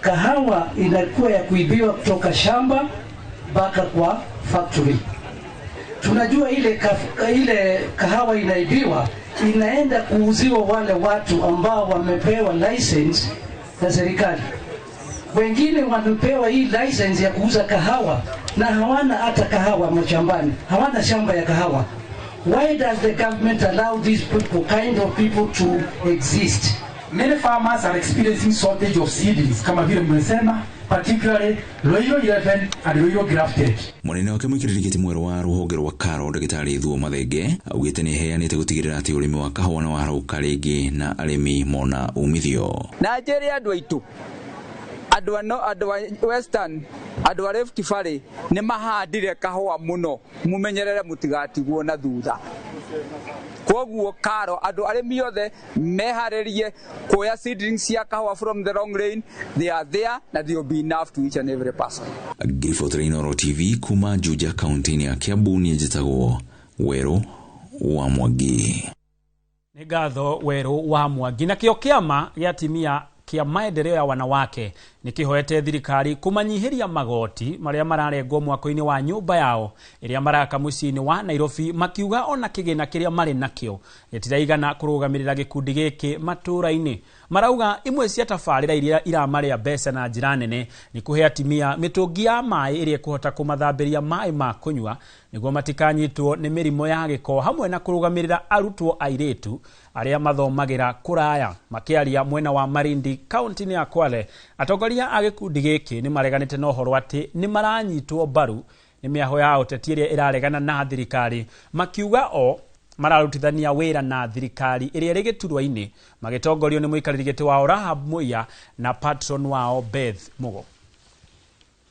kahawa inakuwa ya kuibiwa kutoka shamba mpaka kwa factory. Tunajua ile kahawa inaibiwa inaenda kuuziwa wale watu ambao wamepewa license na serikali. Wengine wamepewa hii license ya kuuza kahawa na hawana hata kahawa mashambani, hawana shamba ya kahawa. Why does the government allow these people, kind of people to exist? Many farmers are experiencing shortage of seedlings kama vile mmesema, particularly Loiro 11 and Loiro grafted. Mũnene wake mũikĩrĩri gĩtĩ mwerũ wa rũhonge rwa KALRO ndagĩtarĩ Thuo Mathenge augĩte nĩ ĩheanĩte gũtigĩrĩra atĩ ũrĩmi wa kahũa nĩ warũka rĩngĩ na arĩmi mona umithio. Na njĩre andũ aitũ, andũ ano, andũ a Western, andũ a Rift Valley nĩ mahandire kahũa mũno, mũmenyerere mũtigatigwo na thutha. Koguo KALRO andũ arĩmi othe meharĩrie kuoya seedlings cia kahũa from the long rain, they are there na they will be enough to each and every person. Ngiribotera Inooro TV kuma Juja kaunti-inĩ ya Kiambu, niĩ njĩtagwo Werũ wa Mwangi. Nĩ ngatho Werũ wa Mwangi. Nakĩo kĩama gĩa atimia kĩa maendeleo ya wanawake nĩ kĩhoete thirikari kũmanyihĩria magoti marĩa mararengwo mwako-inĩ wa nyũmba yao ĩrĩa maraka mũciĩ-inĩ wa Nairobi, makiuga ona kĩgĩna kĩrĩa marĩ nakĩo gĩtiraigana kũrũgamĩrĩra gĩkundi gĩkĩ matũũra-inĩ. Marauga imwe cia tabarĩra iria iramarĩa mbeca na njĩra nene nĩ kũhe atimia mĩtũngi ya maĩ ĩrĩa ĩkũhota kũmathambĩria maĩ ma kũnyua nĩguo matikanyitwo nĩ mĩrimũ ya gĩko, hamwe na kũrũgamĩrĩra arutwo airĩtu arĩa mathomagĩra kũraya. Makĩaria mwena wa Malindi kaunti-inĩ ya Kwale, atongoria a gĩkundi gĩkĩ nĩ mareganĩte na ũhoro atĩ nĩ maranyitwo mbaru nĩ mĩaho ya ũteti ĩrĩa ĩraregana na thirikari, makiuga o mararutithania wĩra na thirikari ĩrĩa ĩrĩ gĩturwa-inĩ magĩtongorio nĩ mũikarĩri gĩtĩ wao Rahab Muia na patron wao Beth Mugo.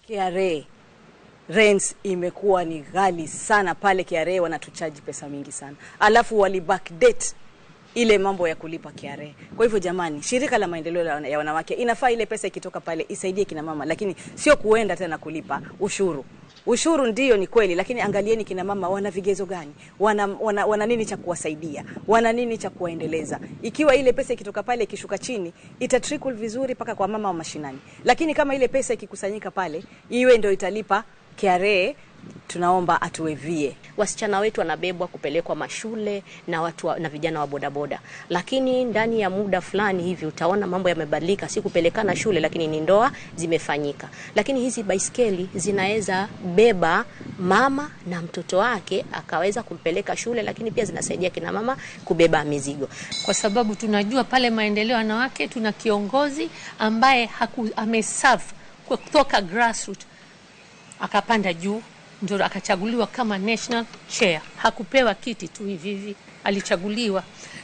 KRA rents imekuwa ni ghali sana pale KRA, wanatuchaji pesa mingi sana, alafu wali backdate ile mambo ya kulipa KRA. Kwa hivyo jamani, shirika la maendeleo ya wanawake inafaa ile pesa ikitoka pale isaidie kina mama, lakini sio kuenda tena kulipa ushuru. Ushuru ndio ni kweli, lakini angalieni kina mama wana vigezo gani, wana nini cha kuwasaidia, wana nini cha kuwaendeleza. Ikiwa ile pesa ikitoka pale ikishuka chini ita trickle vizuri paka kwa mama wa mashinani, lakini kama ile pesa ikikusanyika pale iwe ndio italipa KRA, tunaomba atuevie. Wasichana wetu wanabebwa kupelekwa mashule na watu na vijana wa bodaboda, lakini ndani ya muda fulani hivi utaona mambo yamebadilika, si kupelekana shule lakini ni ndoa zimefanyika. Lakini hizi baiskeli zinaweza beba mama na mtoto wake akaweza kumpeleka shule, lakini pia zinasaidia kina mama kubeba mizigo. Kwa sababu tunajua pale maendeleo wanawake tuna kiongozi ambaye ameserve kutoka grassroots akapanda juu, ndio akachaguliwa kama national chair. Hakupewa kiti tu hivi hivi, alichaguliwa.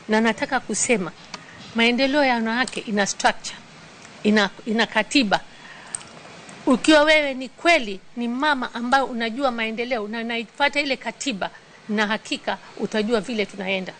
Na nataka kusema maendeleo ya wanawake ina structure, ina katiba. Ukiwa wewe ni kweli ni mama ambayo unajua maendeleo na unaifuata ile katiba, na hakika utajua vile tunaenda.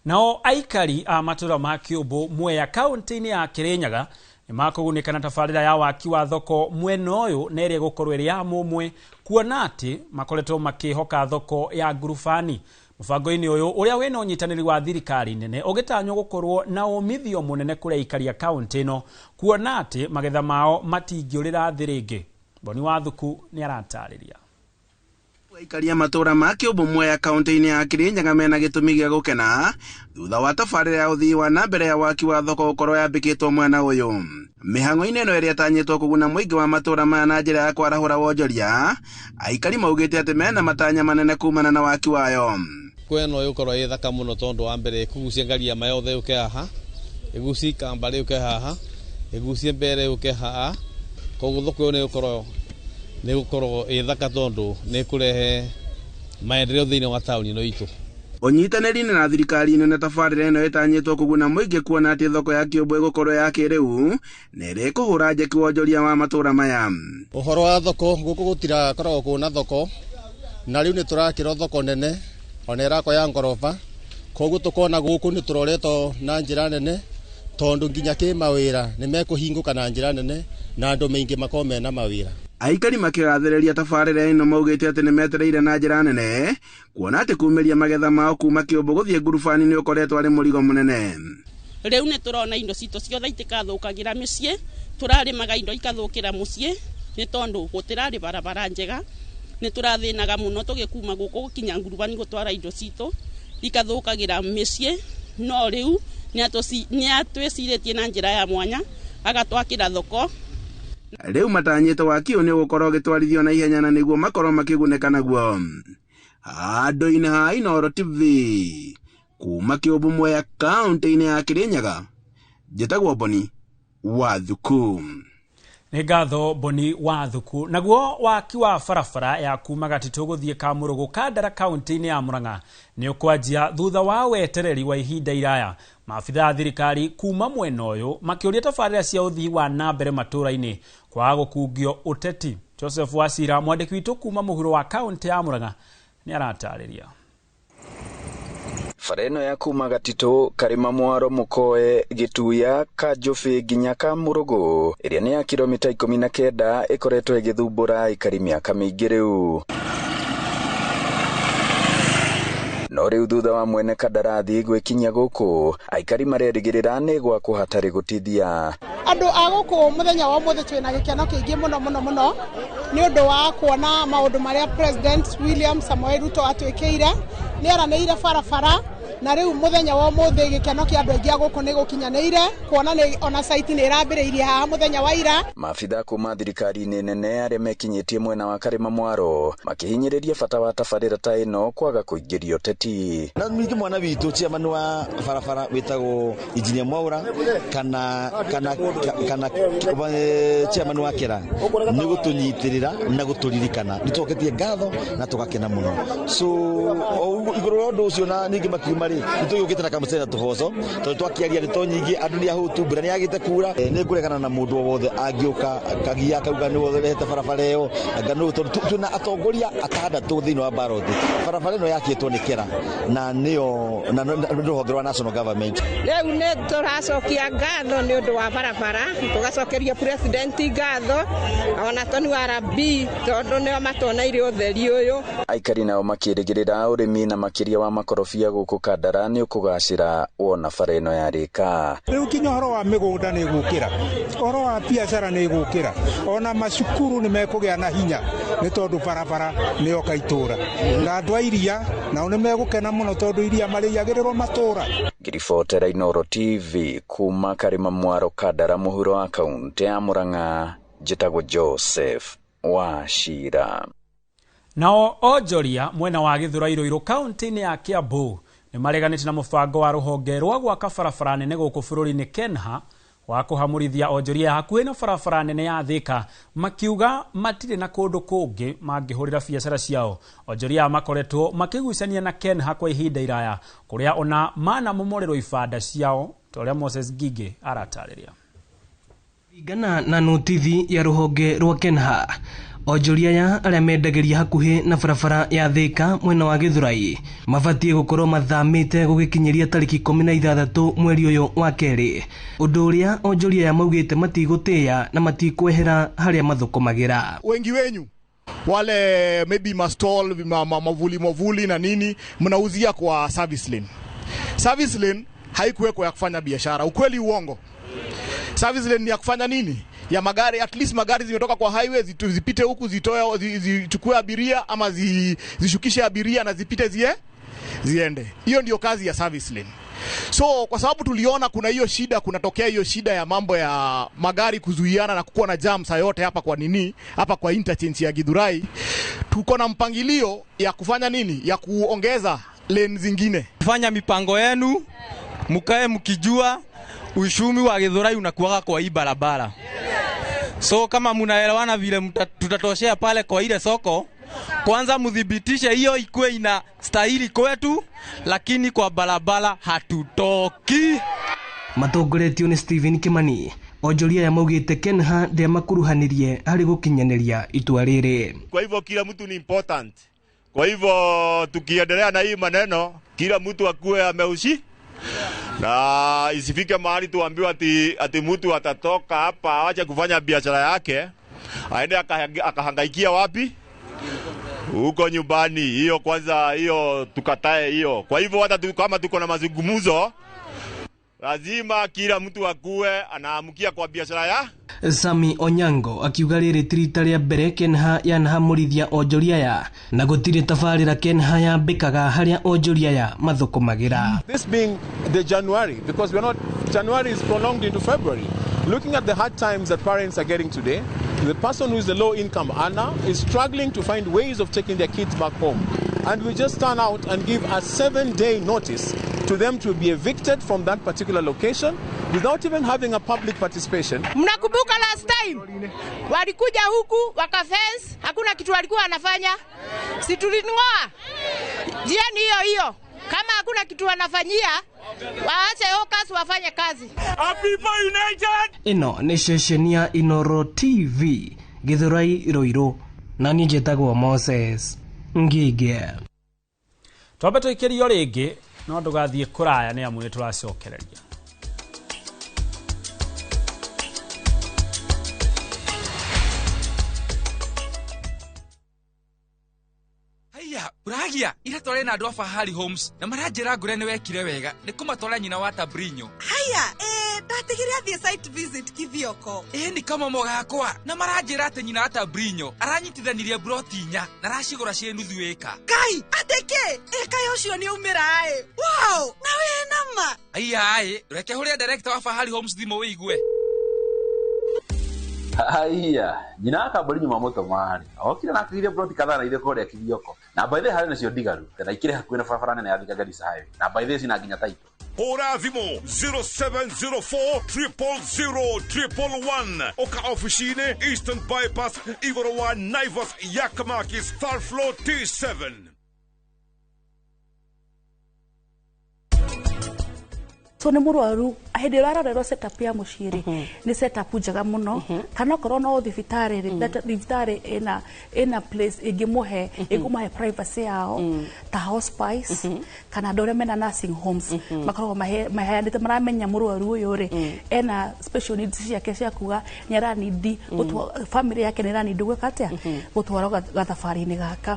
Nao aikari a matura ma Kiumbu Mwea kaunti-inĩ ya Kirinyaga nĩmakũgunĩka na tabarĩra ya waki wa thoko mwena ũyũ na ĩrĩa ĩgũkorwo ĩrĩ ya mũmwe, kuona atĩ makoretwo makĩhoka thoko ya ngurubani. Mũbango-inĩ ũyũ ũrĩa wĩna ũnyitanĩri wa thirikari nene ũgĩtanywo gũkorwo na ũmithio mũnene kũrĩ aikari a kaunti ĩno, kuona atĩ magetha mao matingĩũrĩra thĩ rĩngĩ. Boni Wathuku nĩ aratarĩria. Aikaria matũra ma Kĩũmbũ Mwea kaunti-inĩ ya Kirinyaga mena gĩtũmi gĩa gũkena thutha wa tabarĩra ya ũthii wa na mbere ya waki wa thoko gũkorwo yambĩkĩtwo mwena ũyũ. Mĩhang'o-inĩ ĩno ĩrĩa ĩtanyĩtwo kũguna mũingĩ wa matũra maya na njĩra ya kwarahũra wonjoria, aikari maugĩte atĩ mena matanya manene kumana na waki wayo. Thoko ĩno ĩgũkorwo ĩ thaka mũno tondũ wa mbere ĩkũgucia ngariama yothe yũke haha, ĩgucie ikamba rĩũke haha, ĩgucie mbere yũke haha, koguo thoko ĩyo nĩ ĩgũkorwo ĩ thaka tondũ nĩ ĩkũrehe maendeleo thĩinĩ wa taũni ĩno itũ. Ũnyitanĩri-inĩ na thirikari nene tabarĩra ĩno ĩtanyĩtwo kũguna mũingĩ kuona atĩ thoko ya Kĩũmbũ ĩgũkorwo ya kĩrĩu na ĩrĩa ĩkũhũra njeki wonjoria wa matũra maya. Ũhoro wa thoko gũkũ gũtirakoragwo kwĩna thoko na rĩu nĩ tũrakĩrwo thoko nene ona ĩrakwo ya ngoroba, koguo tũkona gũkũ nĩ tũroretwo na njĩra nene tondũ nginya kĩmawĩra nĩ mekũhingũka na njĩra nene na andũ maingĩ makorwo mena mawĩra. Aikari makĩgathĩrĩria tabarĩra ĩno maugĩte atĩ nĩ metereire na njĩra nene kuona atĩ kumĩria magetha mao kuma Kĩũmbũ gũthiĩ ngurubani nĩ ũkoretwo arĩ mũrigo mũnene. Rĩu nĩ tũrona indo citũ ciothe itikathũkagĩra mĩciĩ, tũrarĩmaga indo ikathũkĩra mũciĩ nĩ tondũ gũtirarĩ barabara njega, nĩ tũrathĩnaga mũno tũgĩkuma gũkũ gũkinya ngurubani gũtwara indo citũ ikathũkagĩra mĩciĩ, no rĩu nĩ atwĩcirĩtie na njĩra ya mwanya agatwakĩra thoko. Rĩu matanyĩtwo waki ũyũ nĩ ũgũkorwo ũgĩtwarithio na ihenya na nĩguo makorwo makĩgunĩka naguo. Handũ-inĩ ha Inooro TV kuma Kĩũmbũ Mwea kaũntĩ-inĩ ya Kirinyaga, njĩtagwo Boni wa Thuku. Nĩ ngatho Boni wa Thuku. Naguo waki wa barabara ya kuma Gatitũ gũthiĩ Kamũrũgũ Kandara kaũntĩ-inĩ ya Murang'a nĩ ũkwanjia thutha wa wetereri wa ihinda iraya. Maabitha a thirikari kuma mwena ũyũ makĩũria tabarĩra cia ũthii wa na mbere matũra-inĩ kwaga gũkungio ũteti. Joseph Wacira mwandĩki witũ kuma mũhuro wa kaũntĩ ya Murang'a nĩ aratarĩria. Bara ĩno ya kuma Gatitũ, Karĩma Mwaro, Mũkoe, Gĩtuya, Kanjũbĩ nginya Kamũrũgũ ĩrĩa nĩ ya kilomita 19 ĩkoretwo ĩgĩthumbũra aikari mĩaka mĩingĩ rĩu. No rĩu thutha wa mwene kandarathi gwĩkinyia gũkũ, aikari marerĩgĩrĩra nĩ gwakwo hatarĩ gũtithia. Andũ a gũkũ mũthenya wa ũmũthĩ twĩna gĩkeno kĩingĩ mũno mũno mũno nĩ ũndũ wa kuona maũndũ marĩa President William Samoei Ruto atwĩkĩire. Nĩ aranĩire barabara na rĩu mũthenya wa ũmũthĩ gĩkeno kĩa andũ aingĩ a gũkũ nĩ gũkinyanĩire kuona nĩ ona site nĩ ĩrambĩrĩirie haha mũthenya wa ira. Maabitha kuma thirikari-inĩ nene arĩa mekinyĩtie mwena wa Karĩma Mwaro makĩhinyĩrĩria bata wa tabarĩra ta ĩno kwaga kũingĩria ũteti. Na ningĩ mwana witũ chairman wa barabara wĩtagwo Engineer Mwaura kana kana kana chairman wa Kera nĩ gũtũnyitĩrĩra na gũtũririkana nĩ tũcoketie ngatho na tũgakena mũno. So igũrũ rĩa ũndũ ũcio na ningĩ makiuma rĩ nĩtũgĩũkĩte na kamũcere na tũboco tondũ twakĩaria ndeto nyingĩ andũ nĩ ahũtu mbura nĩ yagĩte kura. Nĩ ngũregana na mũndũ o wothe angĩũka akagia akauga nĩ ũrehete barabara ĩyo anga nũ, tondũ twĩna atongoria atandatũ thĩinĩ wa baroti. Barabara ĩno yakĩtwo nĩ Kera na nĩyo na rũhonge rwa national government. Rĩu nĩ tũracokia ngatho nĩ ũndũ wa barabara, tũgacokeria president ngatho ona Tony wa RB tondũ nĩo matuoneire ũtheri ũyũ. Aikari nao makĩrĩgĩrĩra ũrĩmi na makĩria wa makorobia gũkũ Kandara nĩ ũkũgacĩra wona bara ĩno yarĩka. Rĩu kinya ũhoro wa mĩgũnda nĩ ĩgũkĩra, ũhoro wa biacara nĩ ĩgũkĩra, ona macukuru nĩ mekũgĩa na hinya nĩ tondũ barabara nĩ yoka itũra, na andũ a iria nao nĩ megũkena mũno tondũ iria marĩiyagĩrĩrwo matũra. Ngiribotera Inooro TV kuma Karĩma Mwaro Kandara mũhuro wa kaũntĩ ya Murang'a, njĩtagwo Joseph Wacira. Nao onjoria mwena wa Gĩthũrai Rũirũ kaũntĩ-inĩ ya Kiambu nĩ mareganĩte na mũbango wa rũhonge rwa gwaka barabara nene gũkũ bũrũri-inĩ KENHA wa kũhamũrithia onjoria hakuhĩ na barabara nene ya Thika, makiuga matirĩ na kũndũ kũngĩ mangĩhũrĩra biacara ciao. Onjoria makoretwo makĩgucania na KENHA kwa ihinda iraya kũrĩa ona manamomorerwo ibanda ciao ta ũrĩa Moses Ngigĩ aratarĩria. Kũringana na notithi ya rũhonge rwa KENHA, onjoria aya arĩa mendagĩria hakuhĩ na barabara ya Thika mwena wa Gĩthũrai mabatiĩ gũkorwo mathamĩte gũgĩkinyĩria tarĩki 16 mweri ũyũ wa kerĩ, ũndũ ũrĩa onjoria aya maugĩte matigũtĩĩa na matikwehera harĩa mathũkũmagĩra. Wengi wenyu wale maybe mastall mavuli mavuli na nini mnauzia kwa service lane. Service lane haikuwekwa ya kufanya biashara. Ukweli uongo? Service lane ni ya kufanya nini? ya magari, at least magari zimetoka kwa highway zipite huku, zitoe, zichukue abiria ama zishukishe abiria na zipite ziende. Hiyo ndio kazi ya service lane. So kwa sababu tuliona kuna hiyo shida, kunatokea hiyo shida ya mambo ya magari kuzuiana na kukuwa na jam saa yote hapa kwa nini, hapa kwa interchange ya Githurai, tuko na mpangilio ya kufanya nini, ya kuongeza lane zingine. Fanya mipango yenu, mkae mkijua uchumi wa Githurai unakuwaga kwa hii barabara. So kama mnaelewana vile tutatoshea pale kwa ile soko, kwanza mudhibitishe hiyo ikuwe ina stahili kwetu, lakini kwa barabara hatutoki. Matongoretio ni Stephen Kimani. Onjoria ya maugite Kenha ndĩamakuruhanirie harĩ gũkinyanĩria itua rĩrĩ. Kwa hivyo kila mtu ni important. Kwa hivyo tukiendelea na hii maneno, kila mtu akuwe ameushi. Na isifike mahali tuambiwe ati mtu atatoka hapa aache kufanya biashara yake, aende akahangaikia wapi? Huko nyumbani. Hiyo kwanza, hiyo tukatae hiyo. Kwa hivyo hata kama tuko na mazungumzo, lazima kila mtu akuwe anaamkia kwa biashara ya. Sami Onyango akiuga rĩrĩ ti rita rĩa mbere Kenha yanahamũrithia onjoria aya na gũtirĩ tabarĩra Kenha yambĩkaga harĩa onjoria aya mathũkũmagĩra. This being the January, because we're not, January is prolonged into February. Looking at the hard times that parents are getting today, the person who is a low income earner is struggling to find ways of taking their kids back home. And we just turn out and give a 7-day notice to them to be evicted from that particular location without even having a public participation. Mnakumbuka last time walikuja huku waka fence, hakuna kitu walikuwa wanafanya. Si tulingoa? Jiani hiyo hiyo. Kama hakuna kitu wanafanyia, waache hawkers wafanye kazi. People United. Ĩno nĩ ceceni ya Inoro TV, Githurai Ruiru, na niĩ njĩtagwo Moses Ngige. Twambe tũikĩrio rĩngĩ no ndũgathiĩ kũraya nĩ amu nĩ tũracokereria. Haiya, uragia ira tware na andu a Fahari Homes na maranjĩra ngũre nĩ wekire wega nĩ kũmatwara nyina wa Tabrinyo. Haya, ndatigire athiĩ site visit Kithioko. Ni kama gakwa na maranjĩra atĩ nyina wa Tabrinyo aranyitithanirie broti 4 na aracigũra ciĩ nuthu ĩka. Kai, atĩ kĩ? Ĩka ũcio nĩ aumĩra ĩ. Wow, na wĩ nama. Haiya ĩ, reke hũrĩre director wa Fahari Homes thimũ wĩigue. Haiya, nyina wa Kaburi nyuma mũtũmari okire na akĩgire broti kadhaa na ithe kũrĩa Kithioko, na by the way harĩ nacio ndigaru na ikĩrĩ hakuhĩ na barabara nene ya Thika Garissa Highway, na by the way cina nginya title. Hũra thimũ 0704 000 111 oka ofici-inĩ Eastern Bypass igũrũ wa Naivas Yakamakis third floor T7. So nĩ mũrwaru hĩndĩ ĩrĩa ararorerwo setup ya mũciĩ rĩ, nĩ setup njega mũno, kana okorwo no thibitarĩ rĩ, thibitarĩ ĩna place ĩngĩmũhe, ĩkũmahe privacy yao ta hospice kana andũ arĩa mena nursing homes makoragwo maheanĩte, maramenya mũrwaru ũyũ rĩ ena special needs ciake cia kuga nĩ aranindi family yake nĩ ĩranindi gwĩka atĩa, gũtwarwo gathabarĩ-inĩ gaka.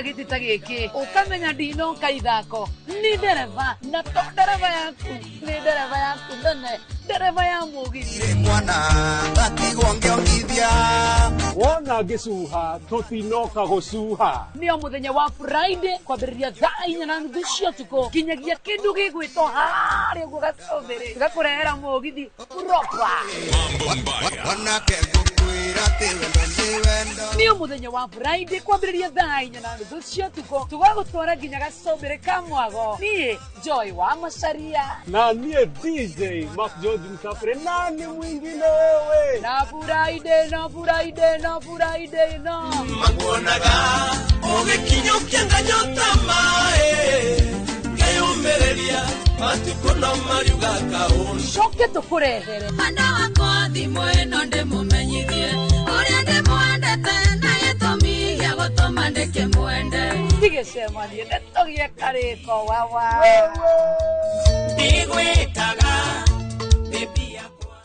Gĩtĩ ta gĩkĩ ũkamenya ndinoka ithako ni ndereba, na to ndereba yaku ni ndereba yaku nene, ndereba ya mũgithi. Mwana gatigwo ngĩongithia wona ngĩcuha tũtinoka gũcuha. Nĩ o mũthenya wa Friday kwambĩrĩria thaa 4:30 cia ũtukũ nginyagia kĩndũ gĩgwĩtwo harĩa ũguo gacũmbĩrĩ gakũrehera mũgithi proper. Wanake ngũkwĩra atĩ wendo nĩ wendo. Nĩ o mũthenya wa Friday kwambĩrĩria thaa 4:30 cia ũtukũ tũgagũtwara nginya gacũmbĩrĩ ka mwago. Niĩ Joy wa Macharia na niĩ DJ Mark George Msafiri, nani mwingine wewe? Na Friday, na Friday, na Friday, no makuonaga ũgĩkinyũkia nganyota maĩ ngeyũmĩrĩria matukũ no mariuga kaũndũ coke tũkũrehere Mwenda wakwa thimũ ĩno ndĩmũmenyithie ũrĩa ndĩmwendete na gĩtũmi gĩa gũtũma ndĩkĩmwende. Ndigĩcemanie nĩtũgĩe karĩko wawa. Ndira Ngĩgwĩtaga baby yakwa.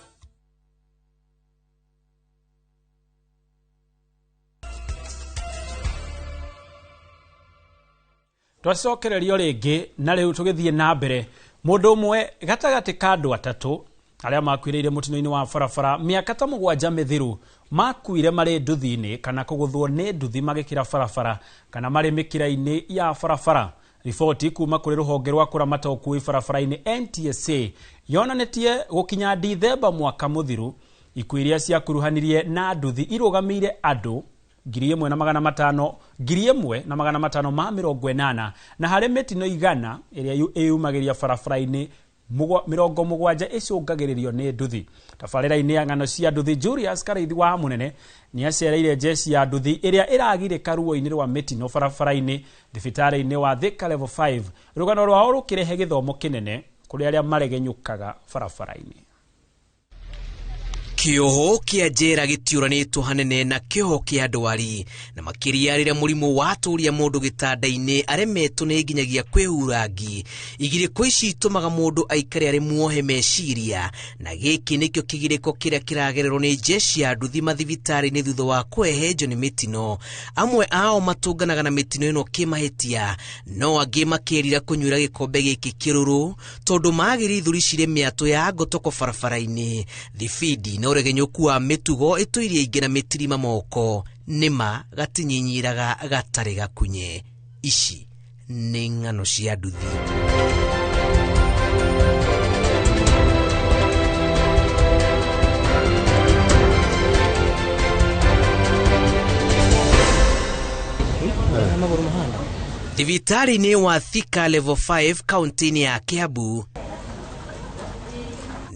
Twacokererio rĩngĩ na rĩu tũgĩthiĩ na mbere. Mũndũ ũmwe gatagatĩ ka andũ atatũ arĩa makuĩrĩire mũtino-inĩ wa barabara mĩaka ta 7 mĩthiru makuire marĩ nduthi-inĩ kana kũgũthwo nĩ nduthi magĩkĩra barabara kana marĩ mĩkĩra-inĩ ya barabara. Riboti kuma kũrĩ rũhonge rwa kũramata ũkuui barabara-inĩ NTSA yonanĩtie gũkinya Dithemba mwaka mũthiru ikuũ iria ciakuruhanirie na nduthi irũgamĩire andũ 1,500 1,580 na harĩ mĩtino 100 ĩrĩa ĩyumagĩria barabara-inĩ 70 ĩcũngagĩrĩrio nĩ nduthi. Tabarĩra-inĩ ya ng'ano cia nduthi Julius Karaithi wa Mũnene nĩacereire jeshi ya nduthi ĩrĩa ĩragirĩka ruo-inĩ rwa mĩtino barabara-inĩ thibitarĩ-inĩ wa Thika Level 5. Rũgano rwao rũkĩrehe gĩthomo kĩnene kũrĩ arĩa maregenyũkaga barabara-inĩ. Kĩoho kĩa njera gĩtiũranĩtwo hanene na kĩoho kĩa ndwari, na makĩria rĩrĩa mũrimũ watũria mũndũ gĩtanda-inĩ aremetwo nĩ nginyagia kwĩhura ngi. Igirĩko ici itũmaga mũndũ aikare arĩ muohe meciria, na gĩkĩ nĩkĩo kĩgirĩko kĩrĩa kĩragererwo nĩ jeshi ya nduthi mathibitarĩ-inĩ thutha wa kũhehenjwo nĩ mĩtino. Amwe ao matũnganaga na mĩtino ĩno kĩmahĩtia, no angĩ makerira kũnyuĩra gĩkombe gĩkĩ kĩrũrũ tondũ magĩrĩ ithũri cirĩ mĩatũ ya ngotoko barabara-inĩ. Thibindi na ũregenyũku wa mĩtugo ĩtũirie ingĩ na mĩtirima moko nĩma gatinyinyiraga gatarĩ gakunye. Ici nĩ ng'ano cia nduthi. Thibitarĩ-inĩ wa Thika Level 5 kaunti-inĩ ya Kiambu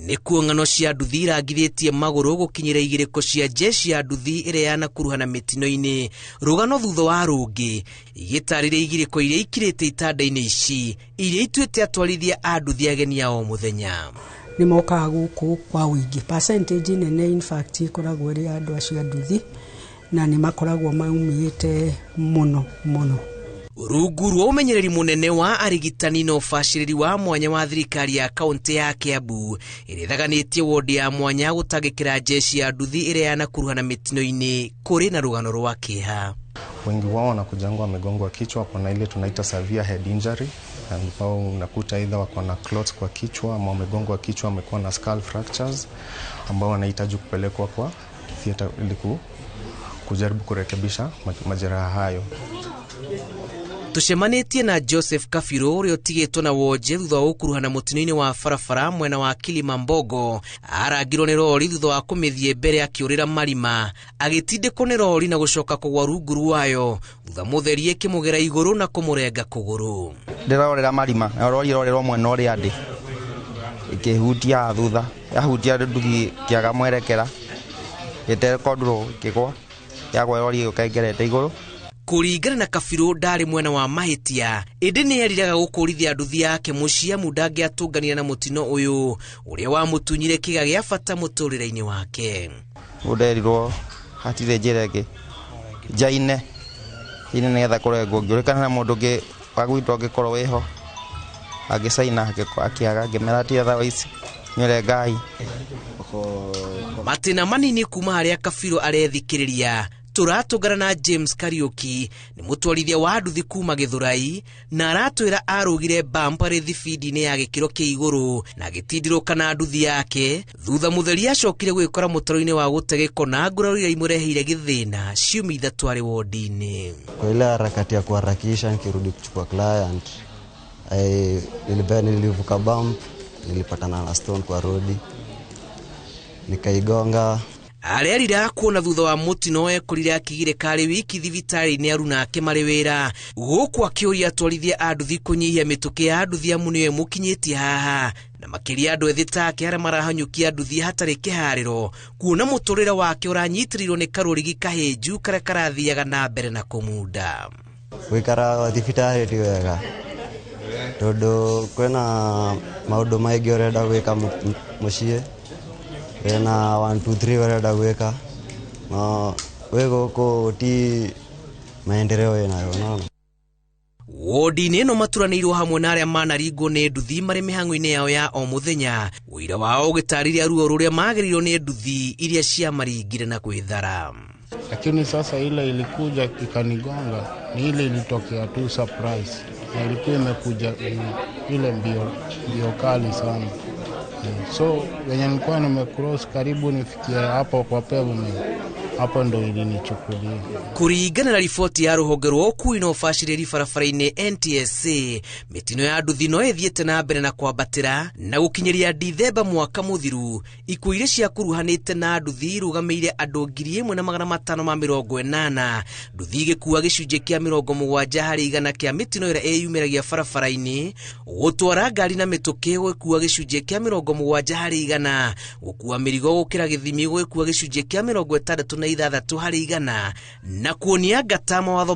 nĩkuo ng'ano cia nduthi irangithĩtie magũrũ gũkinyĩra igĩrĩko cia jeshi ya nduthi ĩrĩa yanakuruhana mĩtino-inĩ rũgano thutha wa rũngĩ igĩtarĩria igĩrĩko iria ikirĩte itanda-inĩ ici iria ituĩte atwarithia a nduthi ageni a o mũthenya. Nĩ mokaga gũkũ kwa ũingĩ, percentage nene in fact ĩkoragwo ĩrĩ ya andũ acio a nduthi, na nĩ makoragwo maumĩte mũno mũno. Rungu rwa ũmenyereri mũnene wa arigitani na ũbacĩrĩri wa mwanya wa thirikari ya kaunti ya Kiambu ĩrĩa ĩthaganĩtie wodi ya mwanya gũtangĩkĩra jeshi ya nduthi ĩrĩa yanakuruhana mĩtino-inĩ kũrĩ na rũgano rwa kĩeha. Wengi wao wanakujangwa wamegongwa kichwa, kuna ile tunaita severe head injury ambao unakuta either wako na clots kwa kichwa ama wamegongwa kichwa, wamekuwa na skull fractures ambao wanahitaji kupelekwa kwa theater ili kujaribu kurekebisha majeraha hayo. Tucemanĩtie na Joseph Kabirũ ũrĩa ũtigĩtwo na wonje thutha wa gũkuruhana mũtino-inĩ wa barabara mwena wa Kilimambogo. Arangirwo nĩ rori thutha wa kũmĩthiĩ mbere akĩũrĩra marima, agĩtindĩkwo nĩ rori na gũcoka kũgwa rungu rwayo thutha mũtheri ĩkĩmũgera igũrũ na kũmũrenga kũgũrũ. Ndĩrorera marima na rori ĩrorerwo mwena ũrĩa ndĩ ĩkĩhutia thutha, yahutia nduthi kĩaga mwerekera ĩtekondũrwo ĩkĩgwa, yagwa rori ĩgĩũka ĩngerete igũrũ. Kũringana na Kabirũ ndarĩ mwena wa mahĩtia, ĩndĩ nĩ eriraga gũkũrithia nduthi yake mũciĩ amu ndangĩatũnganire na mũtino ũyũ ũrĩa wamũtunyire kĩga gĩa bata mũtũrĩre-inĩ wake. Nderirwo hatirĩ njĩra ĩngĩ njaine ine nĩgetha kũrengwo, ngĩũrĩkana na mũndũ ũngĩ wa gwitũ angĩkorwo wĩho agĩcaina akĩaga, ngĩmera ti otherwise nyũre Ngai. Matĩna manini kuma harĩa Kabirũ arethikĩrĩria tũratũngana na James Kariuki nĩ mũtwarithia wa nduthi kuma Gĩthũrai na aratwĩra arũgire bampa rĩ thibindi-inĩ ya gĩkĩro kĩa igũrũ na agĩtindirũka na nduthi yake thutha mũtheri acokire gwĩkora mũtaro-inĩ wa gũte gĩko na nguraro iria imũreheire gĩthĩna ciumia 3 arĩ wodi-inĩ. Kwa ile harakati ya kuharakisha nikirudi kuchukua client, nilivuka bump, nilipatana na stone kwa rodi nikaigonga. Arerira kuona thutha wa mũtino ekorire akĩgirĩka arĩ wiki thibitarĩ-inĩ aruna ake marĩ wĩra gũkũ akĩũria atwarithia a nduthi kũnyihia mĩtũkĩ ya nduthi amu nĩyo ĩmũkinyĩtie haha na makĩria andũ ethĩ take arĩa marahanyũkia nduthi hatarĩ kĩharĩro kuona mũtũrĩre wake ũranyitĩrĩirwo nĩ karũrigi kahĩnju karĩa karathiaga na mbere na kũmunda. Gũikara thibitarĩ ti wega tondũ kwĩna maũndũ maingĩ ũrenda gwĩka mũciĩ, wĩna 1 2 3 ũrenda gwĩka, no wĩ gũkũ ti maendeleo wĩnayo, unaona. Wodi-inĩ ĩno maturanĩirwo hamwe na arĩa manaringwo nĩ nduthi marĩ mĩhang'o-inĩ yao ya o mũthenya, ũira wao ũgĩtarĩria ruo rũrĩa magereirwo nĩ nduthi iria ciamaringire na kwĩthara. Lakini sasa ile ilikuja ikanigonga ni ile ilitokea tu surprise, na ilikuwa imekuja ile mbio, mbio kali sana. So wenye nilikuwa nimecross karibu nifikie hapo kwa pavement, hapo ndo ilinichukulia. Kũringana na riboti ya rũhonge rwa ũkui na ũbacĩrĩri barabara-inĩ NTSA, mĩtino ya nduthi no ĩthiĩte na mbere na kwambatĩra na gũkinyĩria Dithemba mwaka mũthiru, ikuũ iria ciakuruhanĩte na nduthi irũgamĩire andũ 1580, nduthi igĩkua gĩcunjĩ kĩa 70% kĩa mĩtino ĩrĩa ĩyumĩragia barabara-inĩ, gũtwara ngari na mĩtũkĩ gũgĩkua gĩcunjĩ kĩa 70%, gũkua mĩrigo gũkĩra gĩthimi gũgĩkua gĩcunjĩ kĩa 66% na kuonia ngata mawatho.